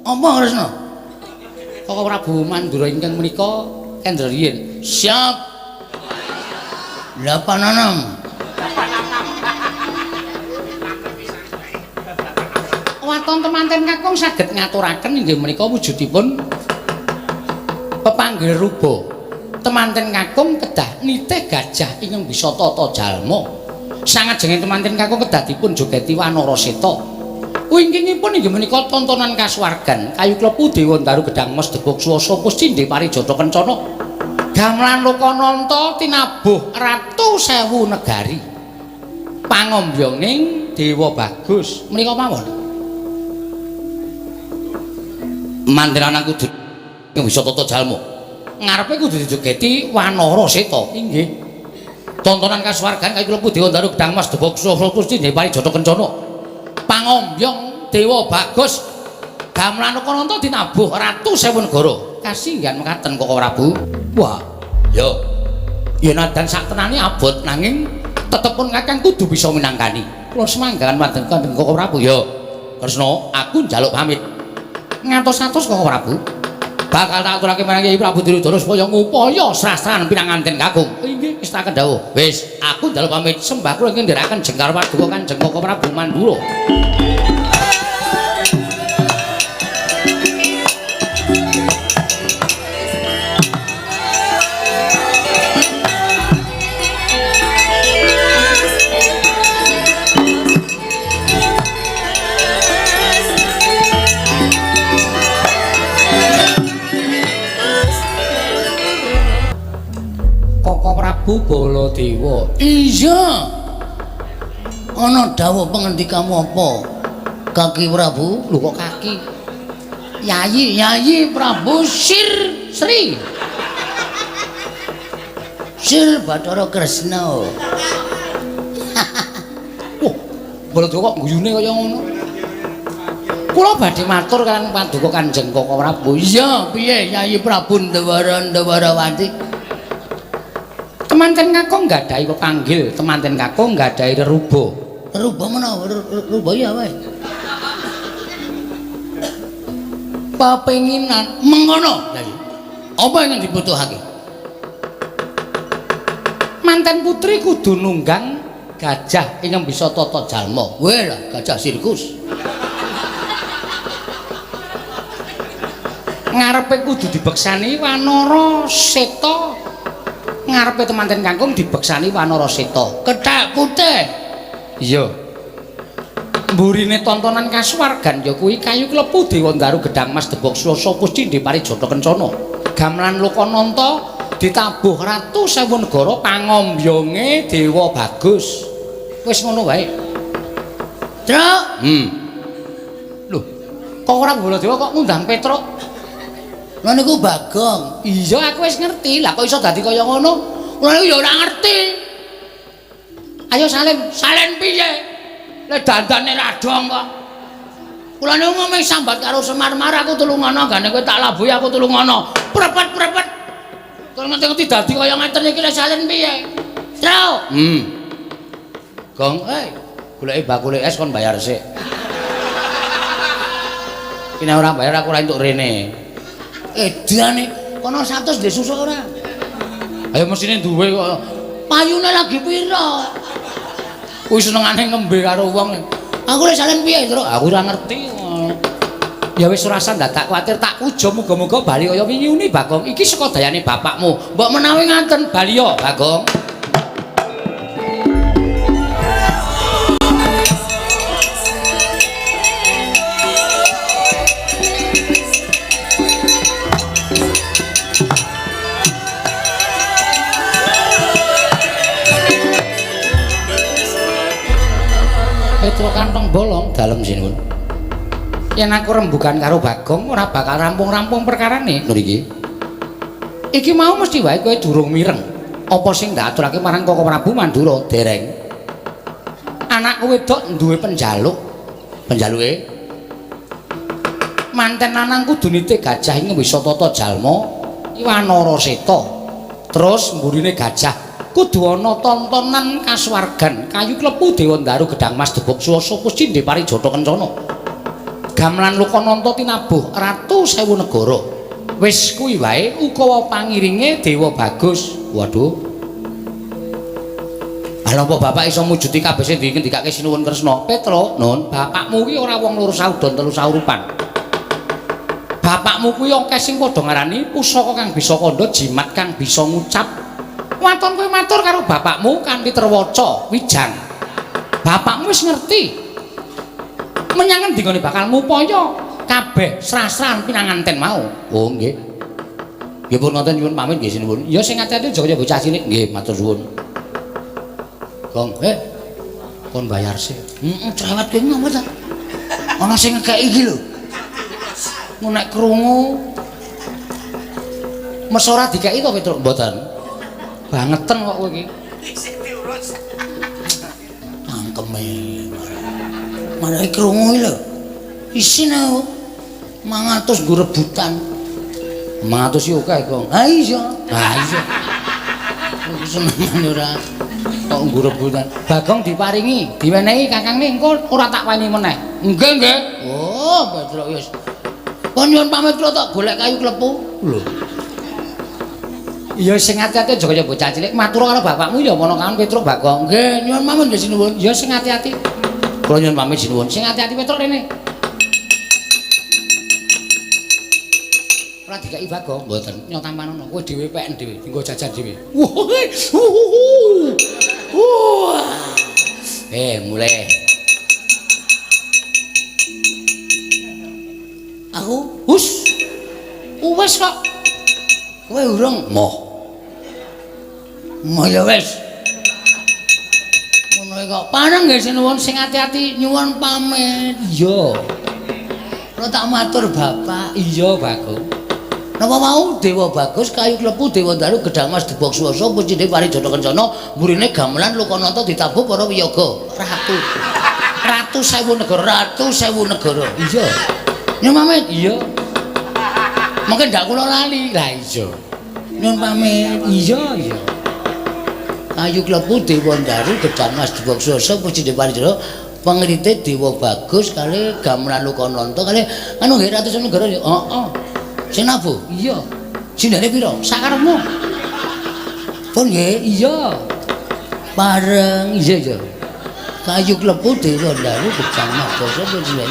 Apa Kresna? Koko Prabu Mandura ingkang menika kendel riyin. Siap. 86. Waton temanten kakung saged ngaturaken inggih menika wujudipun pepanggil ruba. Temanten kakung kedah nitih gajah ingkang bisa tata jalma. Sangajenge temanten kakung kedah dipun jogeti wanara seta. Wingkingipun inggih menika tontonan kasuwargan kayu klepu dewa ndaru gedang mas debog swasa puscindhe parijata kencana. Gamelan Lokananta tinabuh ratu sewu negari. Pangombyonging Dewa Bagus menika mawon. Mantenan kudu bisa tata jalma. Ngarepe kudu dijogeti wanara seta. Inggih. Tontonan kasuwargan kayu klepu dewa ndaru gedang mas debog swasa puscindhe parijata kencana. Pangombyong Dewa Bagus. Gamelan Lokananta dinabuh ratu sewu negara. Kasinggihan mekaten Koko Prabu. Wah, yo. Yen nadan sak tenane abot nanging tetep pun Kakang kudu bisa minangkani. Kula semanggahan wonten Kanjeng Koko Prabu. Yo. Kresna, aku njaluk pamit. Ngantos-antos Koko Prabu. Bakal tak aturake marang Kyai Prabu Duryudana supaya ngupaya srastran pinanganten kakung. Inggih, wis tak kendhawuh. Wis, aku njaluk pamit sembah kula ingkang ndherekaken jengkar paduka Kanjeng Koko Prabu Mandura. Prabu Baladewa. Iya. Ana dawuh pengendikamu apa? Kaki Prabu? Lho kok kaki? Yayi, Yayi Prabu Sir Sri. Sir Bathara Kresna. Wah, Baladewa kok guyune kaya ngono. Kula badhe matur kaliyan paduka Kanjeng Koko Prabu. Iya, piye Yayi Prabu Ndawara Ndawarawati? Temanten kakung nggadahi pepanggil, temanten kakung nggadahi reruba. Reruba menawa reruba ya wae. Papenginan mengono. Apa yang dibutuhake? Manten putri kudu nunggang gajah ingkang bisa tata jalma. Weh lah, gajah sirkus. Ngarepe kudu dibeksani Wanara Seta. Ngarepe temanten kangkung dibeksani Wanara Seta. Kethek putih. Iya. Mburine tontonan kasuwargan ya kuwi kayu klepu Dewa Ndaru Gedhang Mas Debok Swasa Puscindhe Parijata Kencana. Gamelan Lokananta ditabuh ratu sewu negara pangombyonge Dewa Bagus. Wis ngono wae. Truk. Lho, kok ora Baladewa kok ngundang Petruk? Lha niku Bagong. Iya, aku wis ngerti. Lah kok iso dadi kaya ngono? Kula niku ya ora ngerti. Ayo salin, salin piye? Lah dandane ra dong kok. Kula niku ngomong sambat karo Semar Mar aku tulungono, gane kowe tak labuhi aku tulungono. Prepet-prepet. Terus ngerti-ngerti dadi kaya ngeten iki lek salin piye? Truk. Gong, eh, goleki bakule es kon bayar sik. Iki nek ora bayar aku ora entuk rene. Edane kono 100 ndek susuk ora? Ayo mesine duwe kok. Payune lagi pira? Kuwi senengane ngembe karo wong. Aku lek salin piye, Truk? Aku ora ngerti. Ya wis ora usah dadak kuwatir tak puja muga-muga bali kaya wingi uni Bagong. Iki saka dayane bapakmu. Mbok menawi ngaten bali ya, Bagong. Petro kantong bolong dalem sinuwun. Yen aku rembugan karo Bagong ora bakal rampung-rampung perkarane lho iki. Iki mau mesti wae kowe durung mireng. Apa sing ndak aturake marang Koko Prabu Mandura dereng. Anakku wedok duwe penjaluk. Penjaluke manten lanang kudu nitih gajah ing wisa tata jalma Wanara Seta. Terus mburine gajah kudu ana tontonan kasuwargan kayu klepu Dewa Ndaru Gedhang Mas Debok Swasa Puscindhe Parijata Kencana. Gamelan Lokananta tinabuh ratu sewu negara. Wis kuwi wae ukawa pangiringe Dewa Bagus. Waduh. Lha napa bapak iso mujuti kabeh sing dingendikake Sinuwun Kresna? Petro, Nun, bapakmu kuwi ora wong loro saudon telu saurupan. Bapakmu kuwi akeh sing padha ngarani pusaka kang bisa kandha jimat kang bisa ngucap. Waton kowe matur karo bapakmu kanthi terwaca wijang. Bapakmu wis ngerti. Menyang endi nggone bakal ngupaya kabeh srasran pinanganten mau. Oh nggih. Nggih pun ngoten nyuwun pamit nggih sinuwun. Ya sing ati-ati aja kaya bocah cilik. Nggih matur suwun. Gong, kon bayar sik. Heeh, cerewet kowe ngopo ta? Ana sing ngekeki iki lho. Nek krungu mesora dikeki to Petruk mboten. Bangeten kok kowe iki. Cangkeme. Marai krungu iki lho. Isin aku. 500 nggo rebutan. 500 yo akeh, Gong. Ha iya. Ha iya. Senengane ora kok nggo rebutan. Bagong diparingi, diwenehi kakangne engko ora tak weni meneh. Nggih, nggih. Oh, Petruk wis. Kon nyuwun pamit kula tak golek kayu klepu. Lho. Ya sing ati-ati aja kaya bocah cilik, matur karo bapakmu ya Ponokawan Petruk Bagong. Nggih, nyuwun pamit nggih sinuwun. Ya sing ati-ati. Kula nyuwun pamit sinuwun. Sing ati-ati Petruk rene. Ora dikeki Bagong, mboten. Nyotamanono, kowe dhewe peken dhewe, nggo jajan dhewe. Wah. Mulai. Aku hus. Wis kok. Kowe urung moh. Moh ya wis. Ngono kok. Pareng nggih sinuwun sing ati-ati nyuwun pamit. Iya. Kula tak matur Bapak. Iya, Bagong. Napa mau Dewa Bagus kayu klepu Dewa Daru gedang mas debok swasa pucine Parijata Kencana mburine gamelan Lokanata ditabuh para wiyaga ratu. Ratu sewu negara, ratu sewu negara. Iya. Nyuwun pamit. Iya. Mungkin ndak kula lali. Lah iya. Nyuwun pamit. Iya, iya. Kayu klepu Dewa Daru gedang mas debok swasa pucine Parijata pengrite Dewa Bagus kali gamelan Lokanata kali anu nggih ratu sewu negara. Heeh. Sing nabuh? Iya. Sindene pira? Sakarepmu. Pun nggih? Iya. Pareng. Iya, iya. Kayu klepu Dewa Daru gedang mas basa pucine.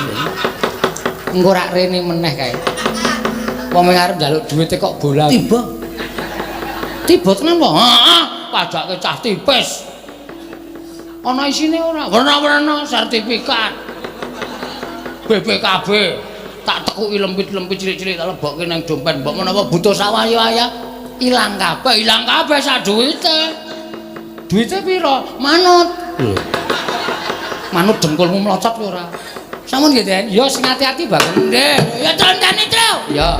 Engko rak rene meneh kae. Wong arep njaluk duwite kok bola. Tiba. Tiba tenan po? Heeh, padake cah tipis. Ana isine ora? Werna-werna sertifikat. BPKB. Tak tekuki lempit-lempit cilik-cilik tak lebokke nang dompet. Mbok menawa butuh sawaya-waya ilang kabeh, ilang kabeh sak duwite. Duwite pira? Manut. Lho. Manut dengkulmu mlocot ora? Sampun nggih, Den? Ya sing ati-ati Bagong. Nggih. Ya contene, Tru. Ya.